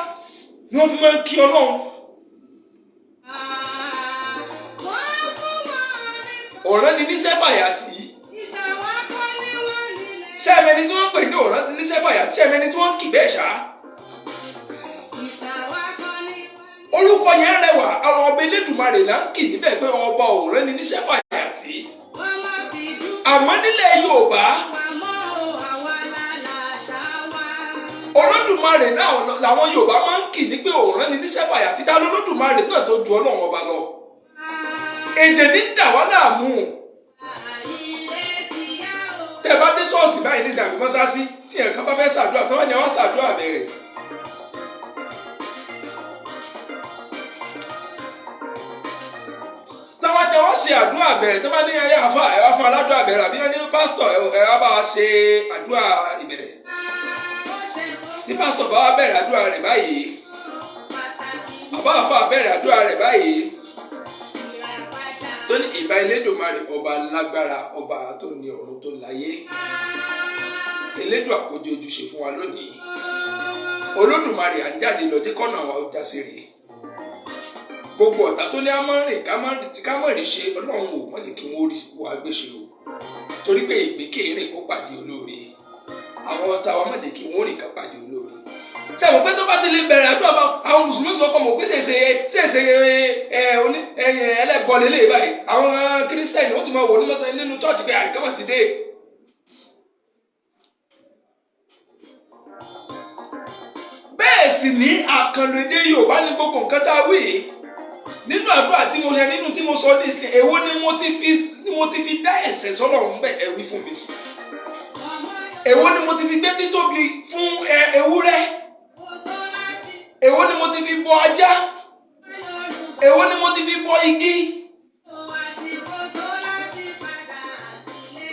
[SPEAKER 3] ni wọ́n fi máa ń kí Ọlọ́run.
[SPEAKER 2] Wọ́n fún wọn ní.
[SPEAKER 3] Ọ̀ràn ni níṣẹ́ fàyàtì.
[SPEAKER 2] Ìtàn wa kọ́ ní wọ́n nílẹ̀.
[SPEAKER 3] Ṣé ẹ̀mẹ́ni tí wọ́n ń pè ní ọ̀ràn ni níṣẹ́ fàyàtì? Ṣé ẹ̀mẹ́ni tí wọ́n ń kì bẹ́ẹ̀ ṣá?
[SPEAKER 2] Ìtàn wa kọ́ ní wọ́n nílẹ̀.
[SPEAKER 3] Orúkọ yẹn rẹwà. Àwọn ọba Elédùmarè là ń kì níbẹ̀ pé ọba ọ̀ràn ni níṣẹ́ fàyàtì.
[SPEAKER 2] Wọ́n má fi dúpọ̀
[SPEAKER 3] Àmọ́ nílẹ̀ Yorùbá,
[SPEAKER 2] wa mọ́ o, àwa la làṣà wa.
[SPEAKER 3] Olódùmarè náà làwọn Yorùbá máa ń kì ní pé ọ̀ràn ni níṣẹ́ fàyàtì. Dá lólódùmarè náà tó ju Ọlọ́run ọba lọ? Èdè ní dà wá láàmú.
[SPEAKER 2] Ilé ti yá o.
[SPEAKER 3] Tẹ́ ẹ bá dé ṣọ́ọ̀ṣì báyìí ní ìsàmì mọ́sáàsì, tí ẹ̀kan bá fẹ́ ṣàdúrà, tó bá ní àwọn ṣàdúrà bẹ̀rẹ̀, tó bá ní àwọn ṣe àdúrà bẹ̀rẹ̀, tó bá ní ẹyà àfà ẹ wá fún aládùúrà bẹ̀rẹ̀, àbí wọ́n ní pásítọ̀ ẹ wá bá wa ṣe àdúrà ìbẹ̀rẹ̀,
[SPEAKER 2] Ó ṣe kókó
[SPEAKER 3] tí pásítọ̀ bá wá bẹ̀rẹ̀ àdúrà rẹ̀ báyìí,
[SPEAKER 2] pàtàkì ní.
[SPEAKER 3] àbá àfà bẹ̀rẹ̀ àdúrà rẹ̀ báyìí,
[SPEAKER 2] Ìràpadà.
[SPEAKER 3] tó ní ìbà Elédùmarè, ọba lágbára, ọba tó ní ọ̀run tó láyé, Elédùà kó jẹ́ ojúṣe fún wa lónìí, Olódùmarè, à ń jáde lọ, jẹ́ kọ́nà wa ó já sí rèé. Gbogbo ọ̀tá tó ní á mọ́ rìn ká mọ́ rí ṣe, Ọlọ́run ò mọ̀ jẹ́ kí wọ́n rí wàá gbé ṣe o, torí pé ìgbékèérìn kó pàdé olóore. Àwọn ọ̀tá wa, má jẹ́ kí wọ́n rìn ká pàdé olóore. Sẹ́wọ̀n pé tó bá ti lè bẹ̀rẹ̀ àdúrà bá àwọn mùsùlùmí sọ fún mi pé ṣèṣe ṣèṣe ẹ oní ẹyìn ẹlẹ́bọ lélẹ̀ báyìí, àwọn kírísítẹ́nì ó ti máa wò ní mọ́sán nínú chọ́ọ̀chì pé àríkàmọ̀ ti dé. Bẹ́ẹ̀ sì ní àkànlò èdè Yorùbá ní gbogbo nǹkan tá a wí yìí nínú àdúrà tí mo ṣe, nínú tí mo sọ nísìn, èwo ni mo ti fi dá ẹ̀ṣẹ̀ sọ́lọ́run bẹ́ẹ̀? Ẹ wí fún mi.
[SPEAKER 2] Ọmọ
[SPEAKER 3] Èwo ni mo ti fi gbé títóbi fún ewúrẹ́?
[SPEAKER 2] Ó tó láti
[SPEAKER 3] Èwo ni mo ti fi bọ ajá?
[SPEAKER 2] Yorùbá.
[SPEAKER 3] Èwo ni mo ti fi bọ igi?
[SPEAKER 2] Àsìkò tó láti padà sílé.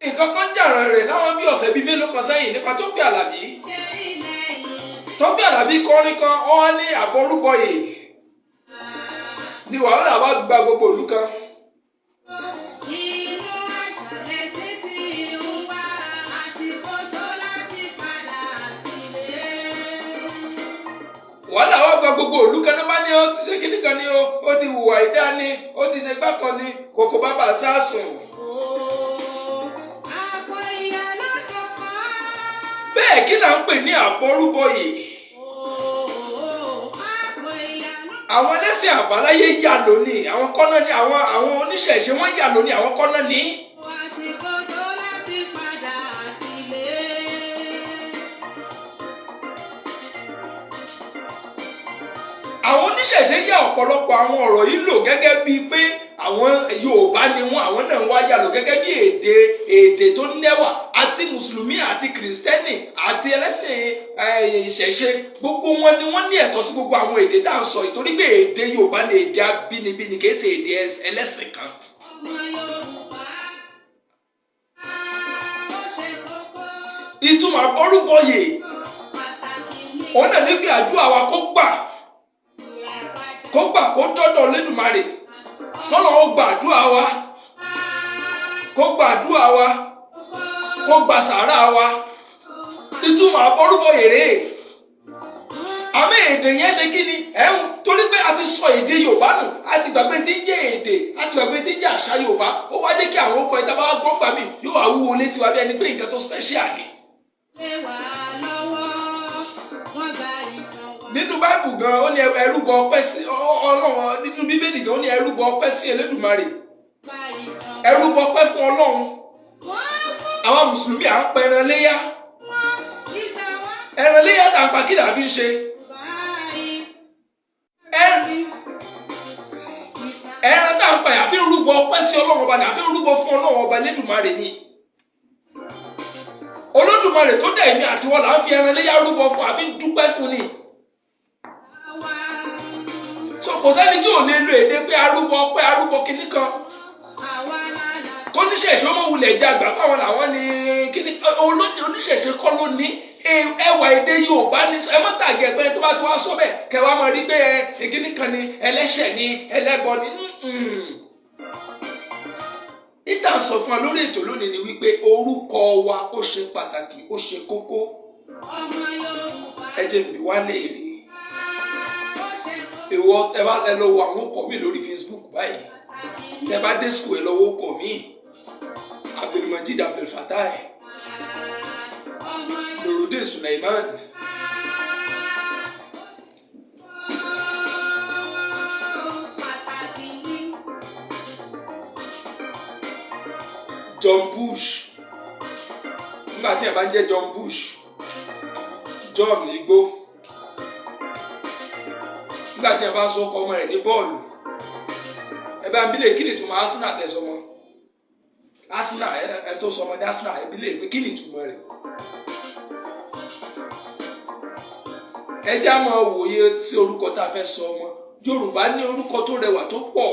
[SPEAKER 3] Nǹkan kan jàràn rẹ̀ láwọn bí ọ̀sẹ̀ bíi mélòó kan sẹ́yìn nípa Tópẹ́ Àlàbí.
[SPEAKER 2] Ṣé ilẹ̀ yìí.
[SPEAKER 3] Tópẹ́ Àlàbí kọrin kan, ọ́ ní àbọrúbọyè ni wàhálà bá gba gbogbo ìlú kan.
[SPEAKER 2] Inú àṣàlẹ̀ sí ti ń wá. Àsìkò tó láti padà sílé.
[SPEAKER 3] Wàhálà wá gba gbogbo ìlú kan náà, bá ní ó ti ṣe kíní kan ní o, ó ti hùwà ìdá ni, ó ti ṣe gbá kan ní kòkó bàbá sásùn.
[SPEAKER 2] Àpò ìyá ló sọ kọ́.
[SPEAKER 3] Bẹ́ẹ̀ kí là ń pè ní àbọrúbọyè?
[SPEAKER 2] Àpò ìyá ló.
[SPEAKER 3] Àwọn ẹlẹ́sìn àbáláyé yà lónìí, àwọn kọ́nà ní àwọn oníṣẹ̀ṣe wọ́n yà lónìí, àwọn kọ́nà ní.
[SPEAKER 2] Àsìkò tó láti padà sílé.
[SPEAKER 3] Àwọn oníṣẹ̀ṣe yà ọ̀pọ̀lọpọ̀ àwọn ọ̀rọ̀ yìí lò gẹ́gẹ́ bíi pé àwọn Yorùbá ni wọ́n, àwọn náà wá yà lò gẹ́gẹ́ bí èdè tó nẹ́wà. Àti mùsùlùmí àti kìrìsìtẹ́nì àti ẹlẹ́sìn ìṣẹ̀ṣe, gbogbo wọn ni wọ́n ní ẹ̀tọ́ sí gbogbo àwọn èdè tá à ń sọ yìí, torí pé èdè Yorùbá ni èdè abínibí ni, kì í ṣe èdè ẹlẹ́sìn kan.
[SPEAKER 2] Ọmọ Yorùbá, ó ṣe kókó.
[SPEAKER 3] Ìtumọ̀ àbọrúbọyè
[SPEAKER 2] Pàtàkì ní
[SPEAKER 3] òun náà ní pé àdúrà wa kó gbà,
[SPEAKER 2] ìràpadà.
[SPEAKER 3] kó gbà, kó dọ́dọ̀ Olódùmarè, kọ́nà ó gba àdúrà wa, kó gba àdúrà wa, kó gba sàárà wa. Ìtumọ̀ àbọrúbọyè rèé. Àmì èdè yẹn ṣe kí ni ẹ̀ ń torí pé a ti sọ èdè Yorùbá nù, a ti gbàgbé tí ń jẹ́ èdè, a ti gbàgbé tí ń jẹ́ àṣà Yorùbá. Ó wá jẹ́ kí àwọn ọkọ̀ ìta bá wá gbọ́n gbà mí, yóò wá wúwo létí wa bí ẹni pé nǹkan tó special ni.
[SPEAKER 2] Lé wa lọ́wọ́, wọ́n gba ìtàn wa.
[SPEAKER 3] Nínú Báìbù gan, ó ní ẹ rúbọ ọpẹ́ sí Ọlọ́run. Nínú Bíbélì gan, ó ní ẹ rúbọ ọpẹ́ sí Elédùmarè.
[SPEAKER 2] Gba ìtàn.
[SPEAKER 3] Ẹ rúbọ ọpẹ́ fún Ọlọ́run.
[SPEAKER 2] Wọ́n fún
[SPEAKER 3] Àwa mùsùlùmí, à ń pa ẹran léyà.
[SPEAKER 2] wọn ìtàn wa.
[SPEAKER 3] Ẹran léyà tá à ń pa, kí là fi ń ṣe?
[SPEAKER 2] Báyìí.
[SPEAKER 3] Ẹran tá à ń pa yà fi ń rúbọ ọpẹ́ sí Ọlọ́run ọba ní, àfi ń rúbọ fún Ọlọ́run ọba Elédùmarè ni. Olódùmarè tó dẹ̀ èmi àti wọn là ń fi ẹran léyà rúbọ fún, àfi ń dúpẹ́ fún ni.
[SPEAKER 2] Àwa.
[SPEAKER 3] So kò sẹ́ni tí ò lè lo èdè pé arúbọ ọpẹ́, arúbọ kinní kan.
[SPEAKER 2] Àwa lálá.
[SPEAKER 3] Kóníṣẹ̀ṣe ó mọ̀ wulẹ̀ jàgbá báwọn làwọn ní kíní oníṣẹ̀ṣe kọ́ ló ní ẹwà èdè Yorùbá ní. Ẹ mọ́ tàgé ẹgbẹ́ tó bá ti wá sọ bẹ́ẹ̀, kẹwàá máa rí pé ẹ kíní kan ni, ẹlẹ́ṣẹ̀ ni, ẹlẹ́bọ ni. Ìtàn sọ fún wa lórí ètò lónìí ni wípé orúkọ wa, ó ṣe pàtàkì, ó ṣe kókó.
[SPEAKER 2] Ọmọ Yorùbá.
[SPEAKER 3] Ẹ jẹ́ n bi wá léèrè.
[SPEAKER 2] Ó ṣe kókó.
[SPEAKER 3] Ìwọ, ẹ bá ẹ lọ wo àwọn ọkọ mi lórí Facebook báyìí,
[SPEAKER 2] Pàtàkì ní.
[SPEAKER 3] Tẹ bá dé school, ẹ lọ wo ọkọ mi: Abdulmajid Abdulfatai,
[SPEAKER 2] Ọmọ Yorùbá.
[SPEAKER 3] Nurudeen Suleiman.
[SPEAKER 2] Pàtàkì ní.
[SPEAKER 3] John Bush. Nígbà tí ẹ bá ń jẹ́ John Bush, John Igbó, nígbà tí ẹ bá sọ ọkọ ọmọ rẹ̀ ní bọ́ọ̀lù, ẹ bá ń bílẹ̀ kí ni ìtumọ̀ Arsenal tẹ sọmọ Arsenal? Ẹ tó sọmọ ní Arsenal, ẹ bílẹ̀ pé kí ni ìtumọ̀ rẹ̀. Ẹ já máa wòye sí orúkọ tá a fẹ́ sọ ọmọ. Yorùbá ní orúkọ tó rẹwà tó pọ̀.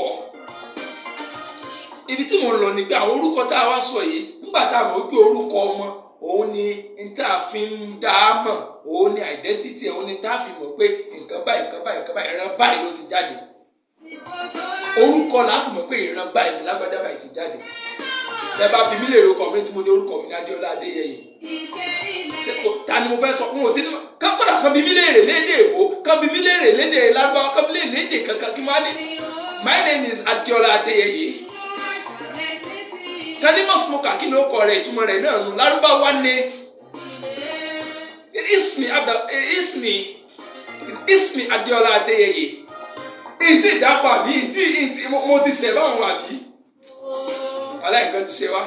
[SPEAKER 3] Ibi tí mo ń lọ ni pé àwọn orúkọ tá a wá sọ yìí, nígbà tá a mọ̀ wípé orúkọ ọmọ òun ni n tá a fi ń dá a mọ̀, òun ni identity ẹ̀, òun ni tá a fi mọ̀ pé nǹkan báyìí, nǹkan báyìí, nǹkan báyìí, ìran báyìí ló ti jáde. Orúkọ là á fi mọ̀ pé ìran báyìí ní lágbájá báyìí ti jáde. Tẹ bá fi mí lè orúkọ mi tí mo ní, orúkọ mi ní Adéọlá Adéyẹyè.
[SPEAKER 2] Iṣẹ́
[SPEAKER 3] Ṣé
[SPEAKER 2] ilẹ̀.
[SPEAKER 3] Ta ni mo fẹ́ sọ? N ò tí ní kán kódà kan bí mí léèrè lédè èbó, kan bí mí léèrè lédè lárúbáwá, kan bí léèrè lédè kankan, kí n máa ní, "My name is Adéọlá Adéyẹyè." Kalimọ̀ smoker, kí ló kọ rẹ̀? Ìtumọ̀ rẹ̀ náà nù lárúbáwá ni ismi abdul ismi ismi Adéọlá Adéyẹyè. Ìtì ìdápọ̀ àbí ìtì ìtì mo ti sẹ̀ báwọn àbí aláìkan ti ṣe wá.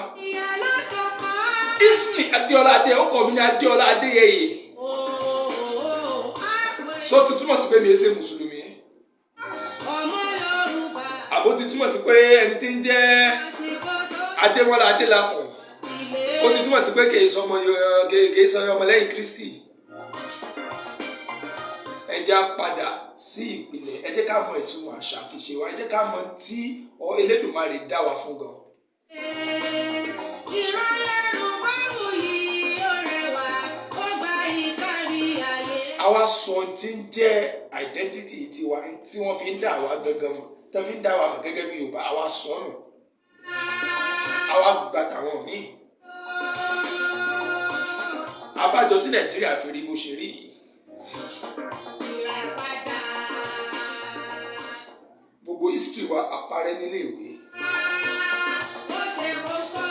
[SPEAKER 3] Ismi Adéọlá Adé, ó kọ mi ní Adéọlá Adéyẹyè. Sọ ti túmọ̀ sí pé mi ẹ ṣe mùsùlùmí, àbó ti túmọ̀ sí pé ẹni tí ń jẹ́ Adémọ́lá Adélakùn, ó ti túmọ̀ sí pé kì í sọmọ, kì í sọ ọmọlẹ́yìn Kristi? Ẹ jẹ́ á padà sí ìpìlẹ̀. Ẹ jẹ́ ká mọ ìtumọ̀ àṣà àti ìṣe wa. Ẹ jẹ́ ká mọ tí Elédùmarè dá wa fún gan.
[SPEAKER 2] Ìran Yorùbá wuyì, ó rẹwà, ó gba ìkárí ayé.
[SPEAKER 3] Àwa sọ tí ń jẹ́ identity tiwa, tí wọ́n fi ń dá àwa gangan mọ̀, tí wọ́n fi ń dá wa mọ̀ gẹ́gẹ́ bí Yorùbá, àwa sọ nù, àwa gba tàwọn míì. Abájọ tí Nàìjíríà fi rí bó ṣe rí yìí.
[SPEAKER 2] Ìràpadà.
[SPEAKER 3] Gbogbo history wa àparẹ́ nílé ìwé.
[SPEAKER 2] Ó ṣe kókó.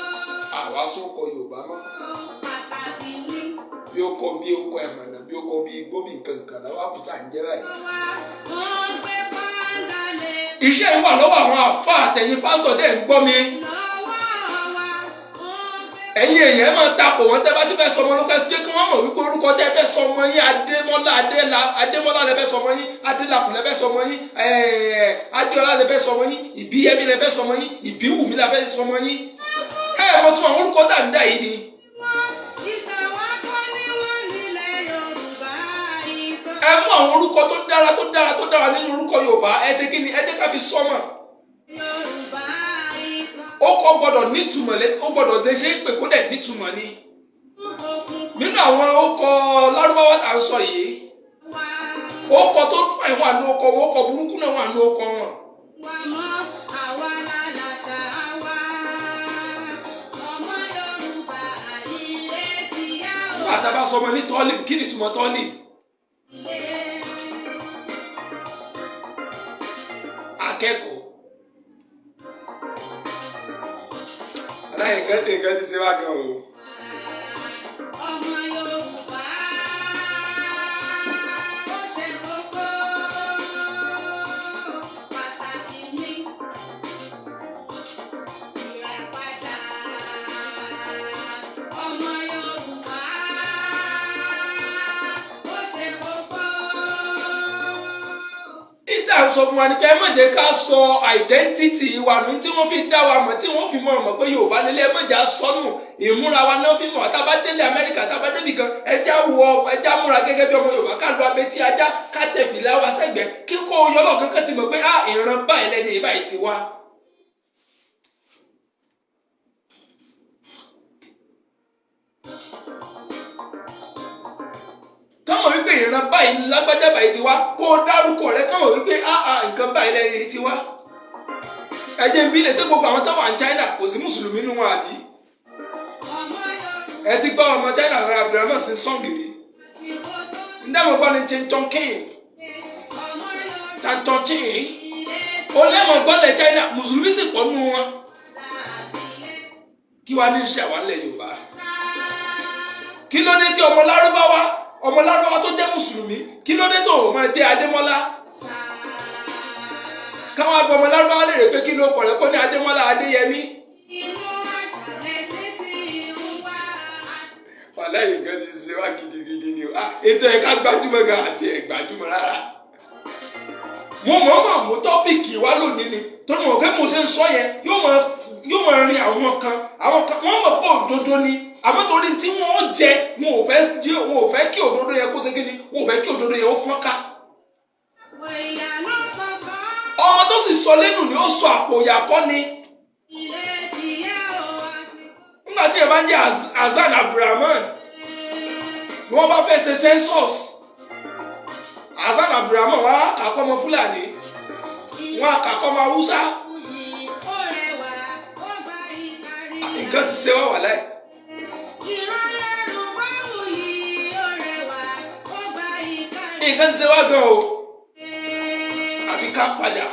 [SPEAKER 3] Àwa sókọ Yorùbá mọ́.
[SPEAKER 2] Pàtàkì ní.
[SPEAKER 3] Bí ó kọ, bí ó kọ ẹ̀mọ̀nà, bí ó kọ bí igbó, bí nǹkan kan làwọn àbújá ń jẹ́ báyìí.
[SPEAKER 2] Wa wọ́n gbé pàǹdà lé.
[SPEAKER 3] Iṣẹ́ yìí wà lọ́wọ́ àwọn àfáà àtẹ̀yìn pásítọ̀ tẹ̀ ń gbọ́ mi.
[SPEAKER 2] Lọ́wọ́ wa wọ́n gbé.
[SPEAKER 3] Ẹ̀yin èèyàn, máa takò wọ́n. Tẹ́ bá ti fẹ́ sọmọ lókè, jẹ́ kí wọ́n mọ̀ wípé orúkọ tẹ́ fẹ́ sọmọ yín, Adémọ́lá Adéla, Adémọ́lá lẹ fẹ́ sọmọ yín, Adélakùn lẹ fẹ́ sọmọ yín, Adéọlá lẹ fẹ́ sọmọ yín, Ìbíyẹmí lẹ fẹ́ sọmọ yín, Ìbíwùmí lẹ fẹ́ sọmọ yín. Ẹ mọ̀ tún àwọn orúkọ tá à ń dá yìí ni.
[SPEAKER 2] Wọ́n
[SPEAKER 3] Ẹ mú àwọn orúkọ tó dára tó dára tó dára nínú orúkọ Yorùbá, ẹ ṣe kí ni, ẹ jẹ́ ká fi sọ́mọ̀.
[SPEAKER 2] Yorùbá ìtàn
[SPEAKER 3] Ó kọ́ gbọ́dọ̀ nítumọ̀ lé, ó gbọ́dọ̀ lè ṣe é pè kó dẹ̀ nítumọ̀ ni.
[SPEAKER 2] òkun
[SPEAKER 3] Nínú àwọn orúkọ Lárúbáwá tá à ń sọ yìí,
[SPEAKER 2] wa
[SPEAKER 3] orúkọ tó fàìn wà ní orúkọ wọn, orúkọ burúkú náà wà ní orúkọ wọn.
[SPEAKER 2] Wa mọ́ àwa lálàṣà wa. Ọmọ Yorùbá, ilé ti yá o.
[SPEAKER 3] Nígbà tá a bá sọ ọmọ ní tọ́lìb, kí ni ìtumọ̀ tọ́lìb?
[SPEAKER 2] Ilé.
[SPEAKER 3] Akẹ́kọ̀ọ́. Aláìní nǹkan ti ṣe wá gan o.
[SPEAKER 2] Ọmọ Yorùbá, ó ṣe kókó, pàtàkì ní ìràpadà. Ọmọ Yorùbá, ó ṣe kókó.
[SPEAKER 3] Ìta ń sọ fún wa ni pé ẹ má jẹ́ ká sọ identity wa nù, tí wọ́n fi dá wa mọ̀, tí wọ́n fi mọ̀ mọ̀ pé Yorùbá lélẹ̀. Ẹ má jẹ́ á sọnù ìmúra wa náà fi mọ̀. Tá a bá délé Amẹ́ríkà, tá a bá débì kan, ẹja wọ, ẹja múra gẹ́gẹ́ bí ọmọ Yorùbá, ká lu abetí ajá, ká tẹ fìlà wa sẹ́gbẹ̀ẹ́, kí kó yọlọ́ kankan ti mọ̀ pé á ìran báyìí lẹ́ni ìbáyìí ti wá. Kámọ̀ wípé ìran báyìí lágbájá báyìí ti wá, kó o dárúkọ rẹ, kámọ̀ wípé áà nǹkan báyìí lẹ́yìn ti wá. Ẹ jẹ́ n bí lè ṣe gbogbo àwọn táwọn ní China, kò sí mùsùlùmí nínú wọn, àbí?
[SPEAKER 2] Ọmọ Yorùbá
[SPEAKER 3] Ẹ ti gbọ́ ọmọ China rẹ Abdulrahman sí sọ́ǹgì rí?
[SPEAKER 2] àsìkò tó
[SPEAKER 3] Ndẹ́mọ̀ gbọ́ ni Chin King
[SPEAKER 2] ọmọ Yorùbá
[SPEAKER 3] Tantan Chin
[SPEAKER 2] ilé
[SPEAKER 3] ó lẹ́mọ̀ gbọ́lẹ̀ China, mùsùlùmí sì pọ̀ nínú wọn.
[SPEAKER 2] sílẹ̀
[SPEAKER 3] Kí wàá ní iṣẹ́ àwọn ilẹ̀ Yorùbá?
[SPEAKER 2] sá.
[SPEAKER 3] Kí ló dé tí ọmọ Lárúbáwá tó jẹ́ mùsùlùmí, kí ló dé tó o máa jẹ́ Adémọ́lá?
[SPEAKER 2] Sá.
[SPEAKER 3] Káwọn agbọ ọmọ Lárúbáwá lè rè pé kí ló kọ̀ rẹ́, kó ní Adémọ́lá Adéyẹmí.
[SPEAKER 2] Inú àṣàlẹ̀ títí ń wá.
[SPEAKER 3] Wàláhì, nǹkan ti ṣe wá gidigidi ni o. Ah, ètò ẹ̀ka gbajúmọ̀ gan àti ẹ̀ gbajúmọ̀ rárá. Mo mọ̀ọ́mọ̀ mú topic wá lónìí ni torí mo kẹ́ mo ṣe ń sọ yẹn, yóò máa rin àwọn kan, wọ́n mọ̀ pé òdodo ni, àmọ́ torí tí wọ́n jẹ, wọn ò fẹ́ kí òdodo yẹn kó ṣe kí ni, wọn ò fẹ́ kí òdodo yẹn ó fọ́n ká.
[SPEAKER 2] Ìyá ló sọ fún
[SPEAKER 3] Ọmọ tó sì sọ lẹ́nu ni ó sọ àpò ìyàkọ́ ni.
[SPEAKER 2] ilé ti yá o àsìkò.
[SPEAKER 3] Nígbà tí yẹn bá ń jẹ́ Hasan Abdulrahman ni wọ́n bá fẹ́ ṣe census Hasan Abdulrahman, wọ́n á kà kọ́ ọmọ Fúlàní, wọ́n á kà kọ́ ọmọ Haúsá.
[SPEAKER 2] Yìí ó rẹwà, ó gba ìkárí.
[SPEAKER 3] Nǹkan ti ṣe wá wà láì.
[SPEAKER 2] Ìran Yorùbá wuyì, ó rẹwà, ó gba ìkárí.
[SPEAKER 3] Nǹkan ti ṣe wá gan o, àfi ká padà.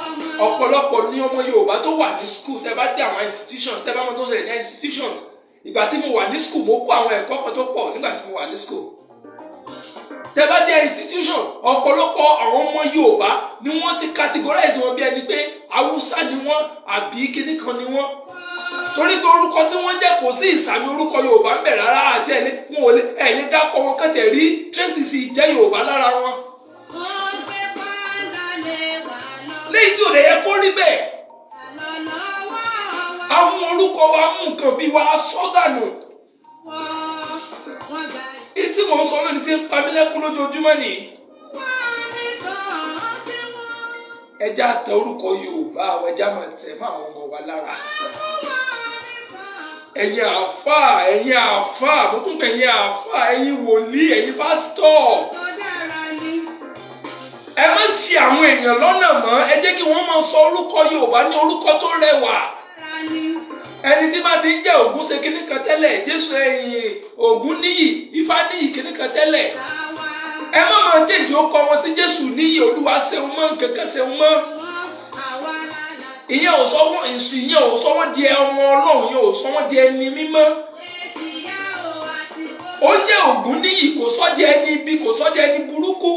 [SPEAKER 2] Ọmọ
[SPEAKER 3] Ọ̀pọ̀lọpọ̀ ní ọmọ Yorùbá tó wà ní school, tẹ́ bá dé àwọn institutions, tẹ́ bá mọ̀ tó ń ṣẹlẹ̀ ní institutions. Ìgbà tí mo wà ní school, mo kó àwọn ẹ̀kọ́ kan tó pọ̀ nígbà tí mo wà ní school. Tẹ́ bá dé institution, ọ̀pọ̀lọpọ̀ àwọn ọmọ Yorùbá ni wọ́n ti categorize wọn bí ẹni pé Haúsá ni wọ́n àbí kíní kan ni wọ́n, torí pé orúkọ tí wọ́n jẹ́, kò sí ìsàmì orúkọ Yorùbá ń bẹ̀ rárá, àti ẹni wọn ò lè ẹ̀yẹ dákọ̀ wọn kàn tẹ̀ rí traces ìjẹ́ Yorùbá lára wọn.
[SPEAKER 2] Ó gbé pàǹdà lé wa lọ.
[SPEAKER 3] Léyìí tí ò lè yẹ kó rí bẹ́ẹ̀.
[SPEAKER 2] Lọ lọ́wọ́ wa.
[SPEAKER 3] Àwọn orúkọ wa mú nǹkan bí wa sọ́dànù.
[SPEAKER 2] Wọ́n gba
[SPEAKER 3] Tí mò ń sọ lónìí tí ń pa mí lẹ́kún lójoojúmọ́ nìyí.
[SPEAKER 2] Wọ́n ní tàn tí wọ́n.
[SPEAKER 3] Ẹja tẹ orúkọ Yorùbá àwọn, ẹja máa tẹ̀ mọ́ àwọn ọmọ wa lára.
[SPEAKER 2] Fún wọn ní tàn.
[SPEAKER 3] Ẹ̀yin àáfàá, ẹ̀yin àáfàá, mo tún pè ẹ̀yin àáfàá, ẹ̀yin wòlíì, ẹ̀yin pásítọ̀,
[SPEAKER 2] Tó dára ni.
[SPEAKER 3] ẹ má ṣì àwọn èèyàn lọ́nà mọ́. Ẹ jẹ́ kí wọ́n máa sọ orúkọ Yorùbá ní orúkọ tó rẹwà.
[SPEAKER 2] Dára ni.
[SPEAKER 3] Ẹni tí bá ti ń jẹ́ Ògún ṣe kíní kan tẹ́lẹ̀, Jésù ẹ̀yìn Ògún níyì, Ifá níyì kíní kan tẹ́lẹ̀,
[SPEAKER 2] Àwa.
[SPEAKER 3] ẹ má máa change ó kọ wọn sí Jésù níyì, Olúwa ṣeun mọ́, nǹkan kan ṣeun mọ́.
[SPEAKER 2] Wọ́n àwa lálàṣà.
[SPEAKER 3] Ìyẹn ò sọ wọ́n di ọmọ Ọlọ́run, ìyẹn ò sọ wọ́n di ẹni mímọ́.
[SPEAKER 2] Etí yá o àsìkò.
[SPEAKER 3] Ó jẹ́ Ògún níyì, kò sọ di ẹni ibi, kò sọ di ẹni burúkú.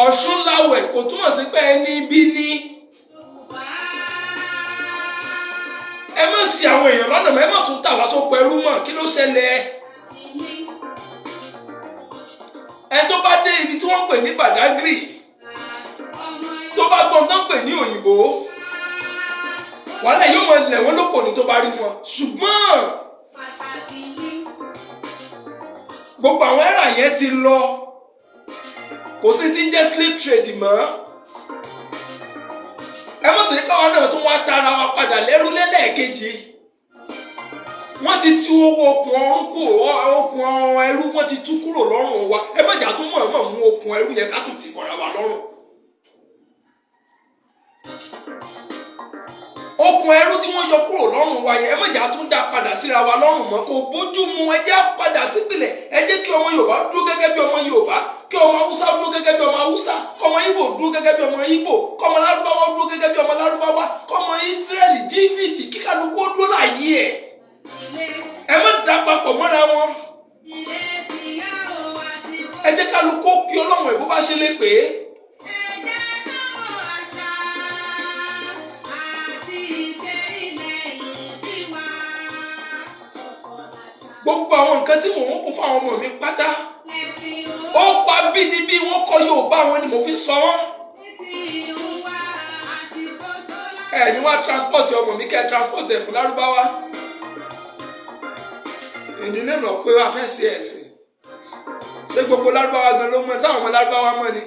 [SPEAKER 3] Ọ̀ṣun láwẹ̀ kò túmọ̀ sí pé ẹni ibi ni.
[SPEAKER 2] Yorùbá.
[SPEAKER 3] Ẹ má ṣì àwọn èèyàn lọ́nà mọ́, ẹ má tún tà wá sóko ẹrú mọ́. Kí ló ṣẹlẹ̀?
[SPEAKER 2] Ní.
[SPEAKER 3] Ẹ tó bá dé ibi tí wọ́n ń pè ní Badagry,
[SPEAKER 2] Ọmọ
[SPEAKER 3] tó bá gbọ́n tó ń pè ní òyìnbó, Wàhálà yóò máa lẹ̀ wọ́n lóko ní tó bá rí wọn, ṣùgbọ́n
[SPEAKER 2] Pàtàkì ni.
[SPEAKER 3] gbogbo àwọn era yẹn ti lọ. Kò sí ti ń jẹ́ slave trade mọ́. Ẹ mọ̀ tó ní káwa náà tún wá tara wa padà lẹ́rú lẹ́lẹ́ẹ̀kejì. Wọ́n ti tú owó okùn ọrùn kúrò, okùn ẹrú wọ́n ti tú kúrò lọ́rùn wa. Ẹ má jà tún mọ̀ mọ̀ mú okùn ẹrú yẹn ká tún ti kọ̀ra wa lọ́rùn. Okùn ẹrú tí wọ́n yọ kúrò lọ́rùn wa yẹn, ẹ má jà tún dá padà síra wa lọ́rùn mọ́. Kò bójú mu. Ẹ jẹ́ á padà sípìlẹ̀. Ẹ jẹ́ kí ọmọ Yorùbá dúró gẹ́gẹ́ bí ọmọ Yorùbá, kí ọmọ Haúsá dúró gẹ́gẹ́ bí ọmọ Haúsá, kọ́mọ Ìgbò dúró gẹ́gẹ́ bí ọmọ Ìgbò, kọ́mọ Lárúbáwá dúró gẹ́gẹ́ bí ọmọ Lárúbáwá, kọ́mọ Ísírẹ́lì jíjìjì, kíkálukú ó dúró láàyè ẹ̀.
[SPEAKER 2] Ilé.
[SPEAKER 3] Ẹ má dá papọ̀ mọ́ra wọn.
[SPEAKER 2] Ilé ti yá o, àsìkò.
[SPEAKER 3] Ẹ jẹ́ kálukú ó kí Ọlọ́run ẹ̀ bó bá ṣe lè pè é.
[SPEAKER 2] Ẹ jẹ́ ká mọ̀ àṣà àti ìṣe ilẹ̀ ìbí wa. Ọ̀tọ̀ làṣà.
[SPEAKER 3] Gbogbo àwọn nǹkan tí mò ń kún fún àwọn ọmọ mi pátá,
[SPEAKER 2] Lẹ̀sìn o.
[SPEAKER 3] ó kọ abínibí wọn, kọ Yorùbá wọn ni mò fi sọ wọn.
[SPEAKER 2] Títí ìhùn wa, àsìkò tó láti.
[SPEAKER 3] Ẹ ní wá transport ọmọ mi, kẹ́ ẹ transport ẹ̀ fún Lárúbáwá ìdílé náà pé wá fẹ́ ṣe ẹ̀sìn. Ṣé gbogbo Lárúbáwá gan ló mọ̀? Sáwọn ọmọ Lárúbáwá mọ̀ ni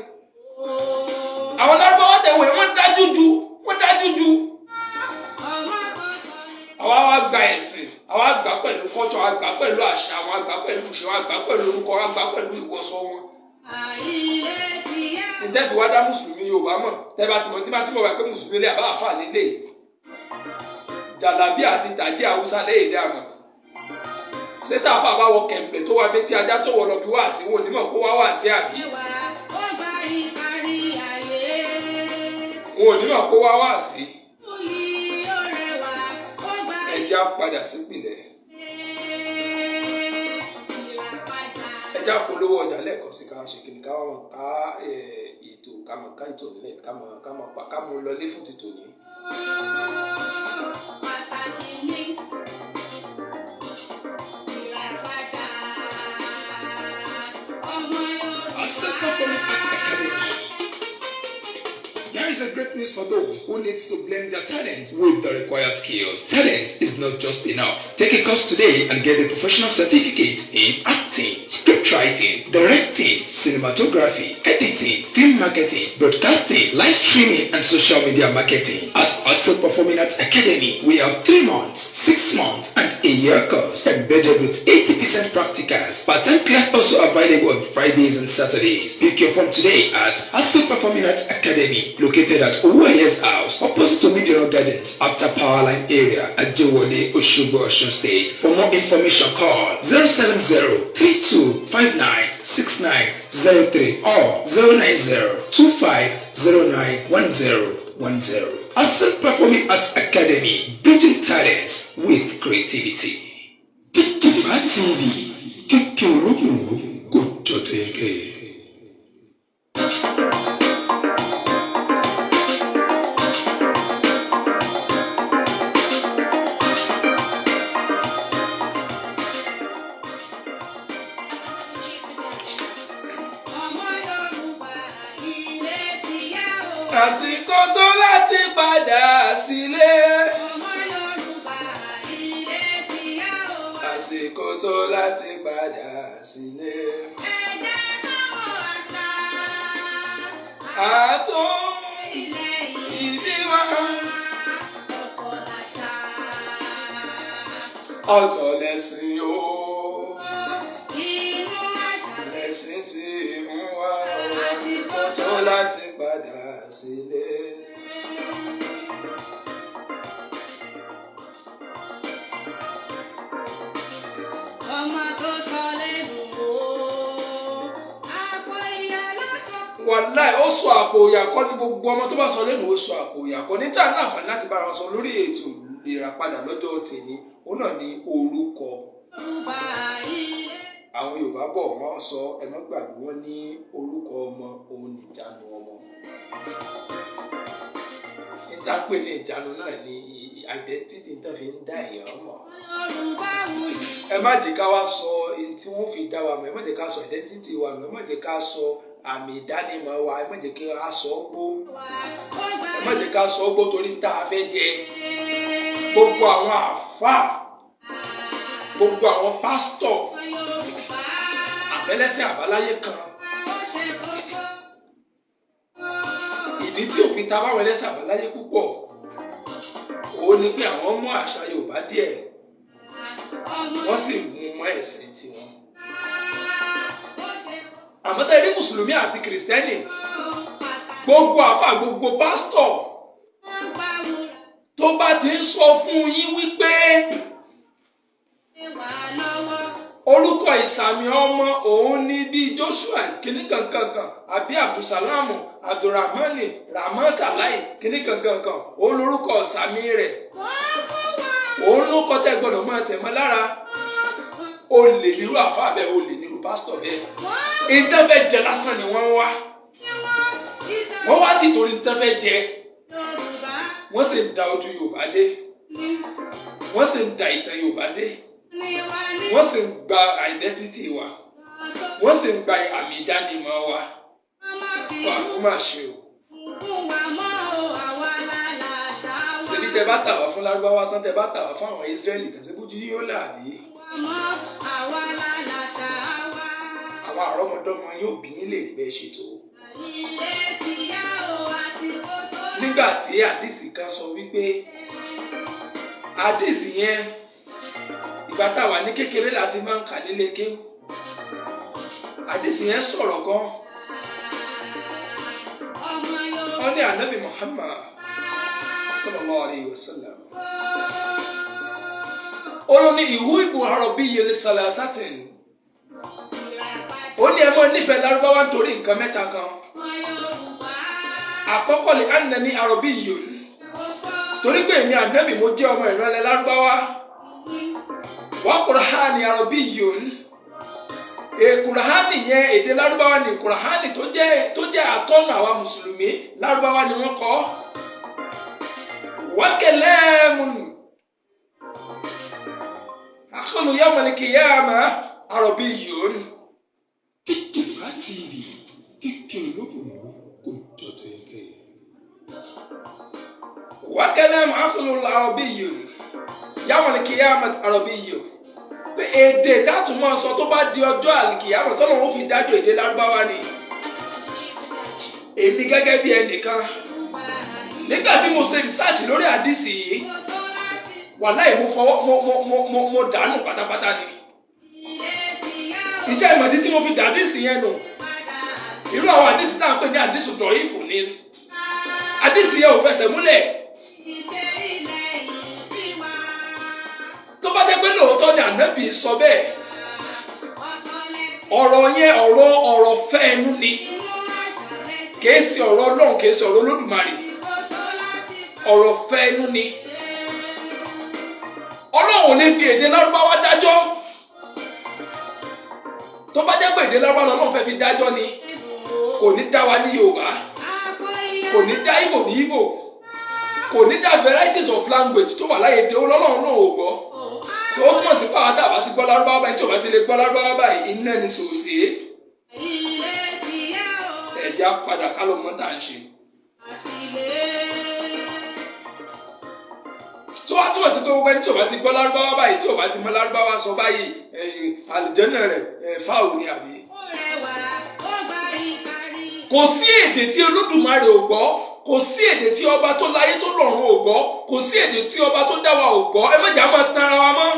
[SPEAKER 3] àwọn Lárúbáwá tẹ̀wé, wọ́n dájú ju, wọ́n dájú ju.
[SPEAKER 2] Ọmọ kan sọ ní.
[SPEAKER 3] Àwa wá gba ẹ̀sìn, àwa gbà pẹ̀lú culture, àwa gbà pẹ̀lú àṣà, àwọn gbà pẹ̀lú ìṣe, àwa gbà pẹ̀lú orúkọ, àwa gbà pẹ̀lú ìwọṣọ wọn.
[SPEAKER 2] Ilé ti yá.
[SPEAKER 3] Ǹjẹ́ fi wá dá mùsùlùmí Yorùbá mọ̀? Tẹ́ bá ti mọ̀, tí bá ti mọ̀ wá pé mùsùlùmí lé àbá àfà lélẹ̀, jàlábí àti tàjí Haúsá lẹ́yìn dá mọ̀. Ṣé tá a fà bá wọ kẹ̀m̀bẹ̀ tó wá bí tí ajá tó wọ lọ bí wá sí, wọn ò ní mọ̀ kó wá wá sí, àbí?
[SPEAKER 2] Ẹwà ó gba ìkárí ayé.
[SPEAKER 3] Wọn ò ní mọ̀ kó wá wá sí.
[SPEAKER 2] Uyì ó rẹwà ó gba
[SPEAKER 3] Ẹ jẹ́ á padà sípìlẹ̀.
[SPEAKER 2] Ìràpadà.
[SPEAKER 3] Ẹ jẹ́ á polówó ọjà lẹ́ẹ̀kan sí, ká ṣe kìnnì, ká wá mọ̀ ká ètò, ká mọ̀ ká ètò nílẹ̀, ká mọ̀ ká mọ̀ pa ká mú lọlé fún ti tòní.
[SPEAKER 2] Pàtàkì ni ìràpadà ọmọ Yorùbá.
[SPEAKER 1] Asset Performing Arts Academy. There is a great news for those who needs to blend their talent with the required skills. Talent is not just enough. Take a course today and get a professional certificate in acting, script writing, directing, cinematography, editing, film marketing, broadcasting, live streaming, and social media marketing. At Asset Performing Arts Academy, we have 3 months, 6 months, and a year course embedded with 80% practicals. Part-time class also available on Fridays and Saturdays. Pick your form today at Asset Performing Arts Academy, located at Owóyes House, opposite to Midiro Gardens, after Powerline area at Jewole, Oshogbo, Osun State. For more information, call 070 3259 6903 or 090 2509 1010. Asset Performing Arts Academy, building talents with creativity. Bíjìbá TV, kíkẹ́ olókùn kò jọ tẹ̀yẹkẹ́yẹ.
[SPEAKER 2] Ọmọ Yorùbá, ilé ti yá o.
[SPEAKER 3] Àsìkò tó láti padà sílé.
[SPEAKER 2] Ọmọ Yorùbá, ilé ti yá o.
[SPEAKER 3] Àsìkò tó láti padà sílé.
[SPEAKER 2] Ẹ jẹ́ ká mọ̀ àṣà
[SPEAKER 3] Àtún
[SPEAKER 2] ilẹ̀
[SPEAKER 3] ìbí wa.
[SPEAKER 2] Ọ̀tọ̀ làṣà.
[SPEAKER 3] Ọ̀tọ̀ lẹ̀sìn o.
[SPEAKER 2] Inú àṣà
[SPEAKER 3] Lẹ̀sìn tí ń wá. Àsìkò tó láti padà sílé.
[SPEAKER 2] Ọmọ tó sọ lẹ́nu o, àpò ìyá ló sọ.
[SPEAKER 3] Wàláì, ó sọ àpò ìyàkọ́ ní gbogbo ọmọ tó bá sọ lẹ́nu, ó sọ àpò ìyàkọ́ ní. Tá a ní àǹfààní láti bára wọn sọ lórí ètò Ìràpadà lọ́jọ́ tèmi, òun náà ní orúkọ.
[SPEAKER 2] Yorùbá ilé.
[SPEAKER 3] Àwọn Yorùbá bọ̀, wọ́n sọ, ẹ má gbàgbé, wọ́n ní orúkọ ọmọ òun nìjánu ọmọ. Níta pè ní ìjánu náà ní identity tó fi ń dá èèyàn mọ̀.
[SPEAKER 2] Yorùbá wuyì.
[SPEAKER 3] Ẹ má jẹ́ ká wá sọ ohun tí wọ́n fi dá wa mọ̀, ẹ má jẹ́ ká sọ identity wa mọ̀, ẹ má jẹ́ ká sọ àmì ìdánimọ̀ wa, ẹ má jẹ́ ká sọ ọ́ gbó,
[SPEAKER 2] Wà ó gbà
[SPEAKER 3] ẹ má jẹ́ ká sọ ọ́ gbó torí tá a fẹ́ jẹ.
[SPEAKER 2] ilé.
[SPEAKER 3] Gbogbo àwọn àfáà, gbogbo àwọn pásítọ̀ àbẹ́lẹ́sìn àbáláyé kan, ìdí tí òfin ta báwọn ẹlẹ́sìn àbáláyé púpọ̀ òun ni pé àwọn mú àṣà Yorùbá díẹ̀, wọ́n sì mú mọ́ ẹ̀sìn tiwọn. Àmọ́ sẹ́yìn rí mùsùlùmí àti kìrìsìtẹ́nì, gbogbo àfà, gbogbo pásítọ̀ tó bá ti ń sọ fún yín wípé orúkọ ìsàmì ọmọ òun ní bíi Joshua kìíní kankankan àbí Abdulsalamu Abdulrahmani Rahmatalai kìíní kankankan, òun lórúkọ ìsàmì rẹ̀, òun ló kọ́ tẹ́ gbọ́dọ̀ máa tẹ̀ mọ́ lára, o lè nírú àfa bẹ́ẹ̀, o lè nírú pásítọ̀ bẹ́ẹ̀. Ìtẹ́fẹ́ jẹ lásán ni wọ́n ń wá. Wọ́n wá ti torí ìtẹ́fẹ́ jẹ, wọ́n sì ń da ojú Yorùbá dé, wọ́n sì ń da ìtàn Yorùbá dé, wọ́n sì ń gba identity wa, wọ́n sì ń gba àmì ìdánimọ̀ wa. Wà ó mà ṣe o. Ṣèbí tẹ bá tà wá fún Lárúbáwá tán, tẹ bá tà wá fún àwọn Ísírẹ́lì tán, ṣebójú yóò là bí? Àwọn àrọ́mọdọ́mọ yóò bí yín lè rí bẹ́ẹ̀ ṣe tó. Nígbà tí àdìsí kan sọ wípé àdìsí yẹn, ìgbà tá a wà ní kékeré láti máa ń kà nílé kéwú, àdìsí yẹn sọ̀rọ̀ kan, wọ́n ní ànábì Muhammad sallallahu alayhi wa sallam, ó ló ní ìhú ìbò àròbí yẹlẹ sàlàsátìn, ó ní ẹ máa nífẹ̀ẹ́ Lárúbáwá nítorí nǹkan mẹ́ta kan. Àkọ́kọ́ lè ànàní àròbí yìí, torí pé èmi ànábì mo jẹ́ ọmọ ìrànlẹ́ Lárúbáwá. Wọ́n kùránì àròbí yìí, kùránì yẹn èdè Lárúbáwá ni. Kùránì tó jẹ́ àtọ́nà àwa mùsùlùmí, Lárúbáwá ni wọ́n kọ́. Wákẹ́lẹ́mùn àkọlù yawmal qiyamah àròbí yìí.
[SPEAKER 1] Kíjìpá TV, kíkẹ́ olóbùrú kò jọ tẹyẹkẹyẹ.
[SPEAKER 3] Wákẹ́lẹ́mù àkọlù àròbí yìí yawmal qiyamah àròbí yìí, pé èdè táàtù máa sọ tó bá di ọjọ́ àlìkìyàmọ̀ tọ́lọ́run ó fi dájọ́, èdè Lárúbáwá ni. Èmi gẹ́gẹ́ bí ẹnìkan, nígbà tí mo ṣe research lórí àdìsí yìí, wàláì mo fọwọ́ mo dànù pátápátá ni. Ìjẹ́ ìmọ̀dí tí mo fi dàdísì yẹn nù, irú àwọn àdìsí náà ń pè ní àdìsí dọ̀ífù ni. Àdìsí yẹn ò fẹsẹ̀ múlẹ̀. Tó bá jẹ́ pé lóòótọ́ ni ànábì sọ bẹ́ẹ̀, ọ̀rọ̀ yẹn ọ̀rọ̀ fẹ́ ẹnu ni, kìí ṣe ọ̀rọ̀ Ọlọ́run, kìí ṣe ọ̀rọ̀ Olódùmarè, ọ̀rọ̀ fẹ́ ẹnu ni. Ọlọ́run ò ní fi èdè Lárúbáwá dájọ́. Tó bá jẹ́ pé èdè Lárúbáwá lọ́lọ́run fẹ́ fi dájọ́ ni, kò ní dá wa ní Yorùbá, kò ní dá Ìgbò ní Ìgbò, kò ní dá varieties of language tó wà láyé dé Ọlọ́run náà ò gbọ́. Tó o túmọ̀ sí pàwọn tábà ti gbọ́ Lárúbáwá báyìí, tí o bá ti lè gbọ́ Lárúbáwá báyìí, iná ni sòsè. Ẹ̀já padà ká ló mọ́ tá à ń ṣe. Tó wá túmọ̀ sí pé gbogbo ẹni tí o bá ti gbọ́ Lárúbáwá báyìí, tí o bá ti mọ Lárúbáwá sọ báyìí, àlùjànnà rẹ̀ fáwọn ni àbí. Kò sí èdè tí Olódùmarè ò gbọ́, kò sí èdè tí ọba tó láyé tó lọ́run ò gbọ́, kò sí èdè tí ọba tó dá wa ò gbọ́. Ẹ má jà máa tan ara wa mọ́.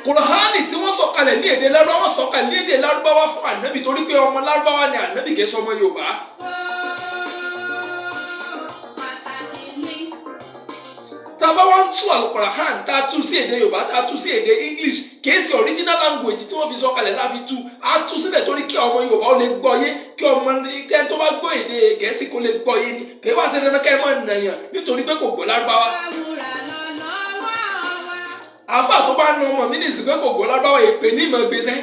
[SPEAKER 3] Kùránì tí wọ́n sọ̀kalẹ̀ ní èdè Lárúbáwá, wọ́n sọ̀kalẹ̀ ní èdè Lárúbáwá fún ànábì torí pé ọmọ Lárúbáwá ni ànábì, kìí sọmọ Yorùbá. Tá a bá wá ń tú Al-Qur'an, tá a tú sí èdè Yorùbá, tá a tú sí èdè English, kìí ṣe original language tí wọ́n fi sọ̀kalẹ̀ la fi tú. A tú sílẹ̀ torí kí ọmọ Yorùbá ó lè gbọ́ yé, kí ọmọ ẹni tó bá gbọ́ èdè Gẹ̀ẹ́sì kó lè gbọ́ yé ni. Kìí wá sí dandan kẹ́ ẹ mọ̀ nàyàn nítorí pé kò gbọ́ Lárúbáwá. Àáfà tó bá na ọmọ mi ní ìsìnkú kò gbọ́ Lárúbáwá, èpè ní ìmọ̀ gbèsè.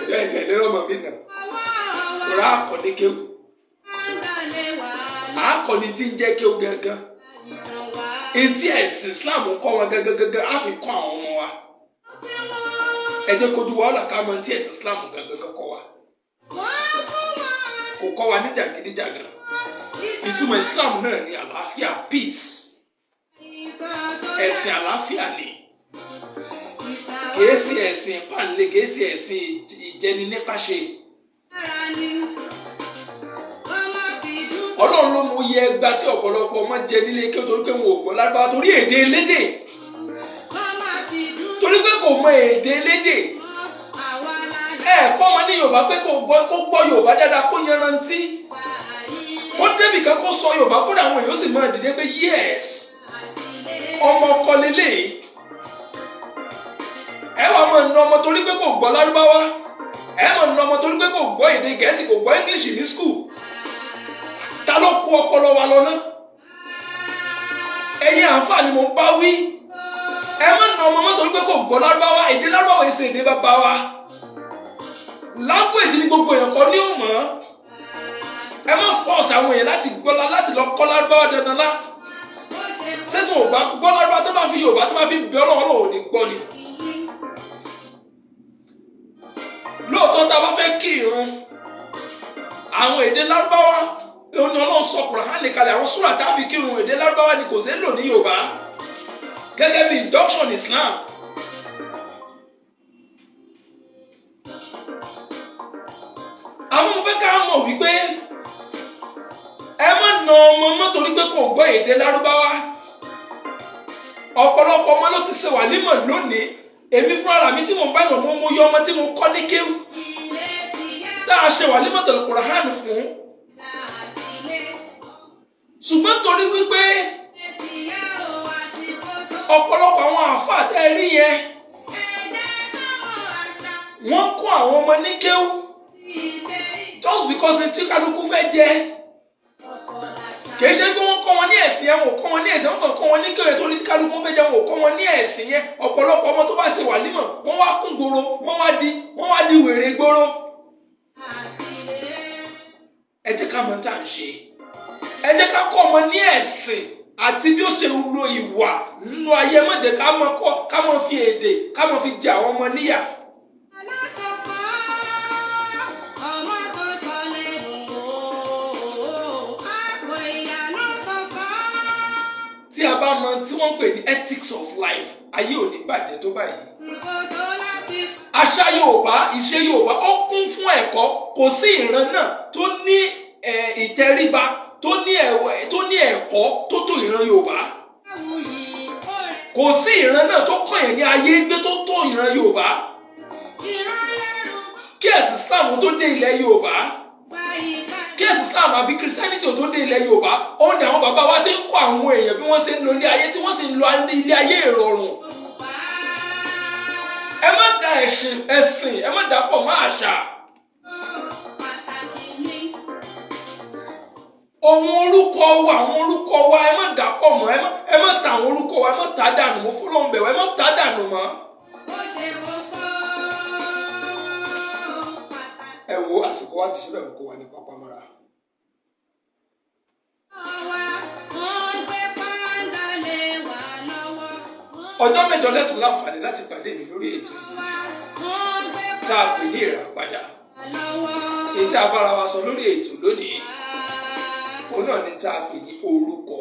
[SPEAKER 3] Ẹ̀jẹ̀ ìtẹ̀lé ọmọ mi nà. Rà àkọ́ni kéwù. Àkọ́ni tí ń jẹ́ kéwù gangan. Etí ẹ̀sìn Islam kọ́ wọn gangan gangan á fi kọ́ àwọn ọmọ wa. Ẹ jẹ́ kó dúró ọ̀là ká mọ etí ẹ̀sìn Islam gangan kọ́ wa. Kò kọ́ wa ní jàgídíjàgan. Ìtumọ̀ Islam náà ni àlàáfíà, peace. Ẹ̀sìn àlàáfíà ni, kìí ṣe ẹ̀sìn ìpáǹle, kìí ṣe ẹ̀sìn ìjẹni nípàṣẹ. Ọlọ́run ló mú iye ẹgba tí ọ̀pọ̀lọpọ̀ ọmọ jẹ nílé kí ó torí pé wọn ò gbọ́ lárúbáwá, torí èdè elédè, torí pé kò mọ èdè elédè. Ẹ kọ́ ọmọ ní Yorùbá pé kó gbọ́ Yorùbá dáadáa, kó yanrantí, kó débì kan kó sọ Yorùbá, kódà àwọn èèyàn sì máa dìde pé yes, ọmọ ọkọ lélẹ́yìí. Ẹ wàá máa na ọmọ torí pé kò gbọ́ lárúbáwá, ẹ máa na ọmọ torí pé kò gbọ́ èdè Gẹ̀ẹ́sì, kò gbọ́ English ní school. Ta ló kó ọpọlọ wa lọ náà? Ẹ̀yin àǹfààní mo bá wí, ẹ má na ọmọ mọ́ torí pé kò gbọ́ lárúbáwá. Èdè lárúbáwá èsì èdè bàbá wa, language ni gbogbo èèyàn kọ́ ní òmọ́. Ẹ má force àwọn èèyàn láti gbọ́ láti lọ kọ́ lárúbáwá dandan lá. Ṣé tí wọn bá gbọ́ lárúbáwá, tó bá fi Yorùbá tó bá fi bẹ Ọlọ́run, Ọlọ́run ò ní gbọ́ ni. Lóòótọ́, tá a bá fẹ́ kí irun, àwọn èdè lárúbáwá òun ni Ọlọ́run sọ Kùránì kalẹ̀. Àwọn súrà tá a fi kírun, èdè lárúbáwá ni, kò ṣeé lò ní Yorùbá gẹ́gẹ́ bí induction Islam. Àwọn mo fẹ́ ká mọ̀ wípé ẹ má na ọmọ mọ́ torí pé kò gbọ́ èdè lárúbáwá. Ọ̀pọ̀lọpọ̀ ọmọ ló ti ṣe wàlímọ̀ lónìí. Èmi fúnra mi tí mo bá yàn, mo yọ ọmọ tí mo kọ́ ní kéwù tá a ṣe wàlímọ̀ tẹ̀lé Kùránì fún, ṣùgbọ́n torí wípé ọ̀pọ̀lọpọ̀ àwọn àáfàá tẹ́ ẹ rí yẹn, wọ́n kó àwọn ọmọ ní kéwù just because ní tí kálukú fẹ́ jẹ. Kì í ṣe pé wọ́n kọ́ wọn ní ẹ̀sìn yẹn, wọ́n kọ́ wọn ní ẹ̀sìn, wọ́n kàn kọ́ wọn ní kéwù yẹn torí tí kálukú fẹ́ jẹ. Wọ́n kọ́ wọn ní ẹ̀sìn yẹn. Ọ̀pọ̀lọpọ̀ ọmọ tó bá ṣe wàlímọ̀, wọ́n wá kún gbòòrò, wọ́n wá di wèrè gbòòrò. Ẹ jẹ́ ká mọ̀ tá à ń ṣe. Ẹ jẹ́ ká kọ́ ọmọ ní ẹ̀sìn àti bí ó ṣe lo ìwà nínú ayé. Má jẹ́ ká mọ̀ kọ́ ká mọ̀ fi èdè ká mọ̀ fi jẹ àwọn ọmọ níyà. Tí a bá mọ tí wọ́n ń pè ní ethics of life, ayé ò ní bàjẹ́ tó báyìí. Àṣà Yorùbá, ìṣe Yorùbá, ó kún fún ẹ̀kọ́. Kò sí ìran náà tó ní ìtẹríba, tó ní ẹ̀kọ́ tó tó ìran Yorùbá. Kò sí ìran náà tó kàn yẹn ní ayé gbé tó tó ìran Yorùbá. Kí ẹ̀sìn Islam tó dé ilẹ̀ Yorùbá, kí ẹ̀sìn Islam àbí Christianity tó dé ilẹ̀ Yorùbá, ó ní àwọn bàbá wa ti ń kọ́ àwọn èèyàn bí wọ́n ṣe ń lo ilé ayé, tí wọ́n sì ń lo ilé ayé ìrọ̀rùn. Ẹ má da ẹ̀sìn, ẹ má dà pọ̀ mọ́ àṣà. Ohun orúkọ wa, àwọn orúkọ wa, ẹ má dà pọ̀ mọ́, ẹ má ta àwọn orúkọ wa, ẹ má ta dànù mọ́. Fọlọ́n bẹ̀wẹ̀, ẹ má ta dànù mọ́. Ẹ wo àsìkò wa ti ṣe bẹ́ẹ̀ kó wa ní pápá mọ́ra. Ọjọ́ mẹ́jọ lẹ́tùn láǹfààní láti pàdé mi lórí ètò yìí tá a pè ní Ìràpadà. Èyí tá a bára wa sọ lórí ètò lónìí, òun náà ni tá a pè ní orúkọ.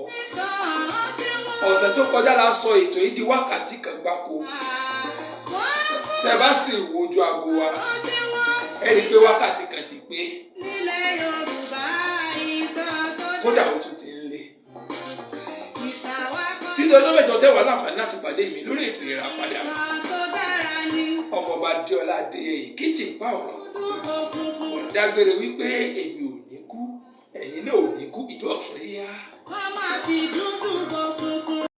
[SPEAKER 3] Ọ̀sẹ̀ tó kọjá la sọ ètò yìí di wákàtí kan gbáko. Tẹ́ bá sì wojú aago wa, ẹ rí i pé wákàtí kan ti pé, kódà ó tún ti ń lé. Títí ọjọ́ mẹ́jọ tẹ́ wà láǹfààní láti pàdé mi lórí ètò Ìràpadà, Ọmọọba Adéọlá Adéyẹyè kejì pa ọ̀rọ̀ mo dágbére wípé èmi ò ní kú, ẹ̀yin náà ò ní kú, ìjọ ọ̀sán yíyá.
[SPEAKER 2] Wọ́n máa fi dúdú bò fún.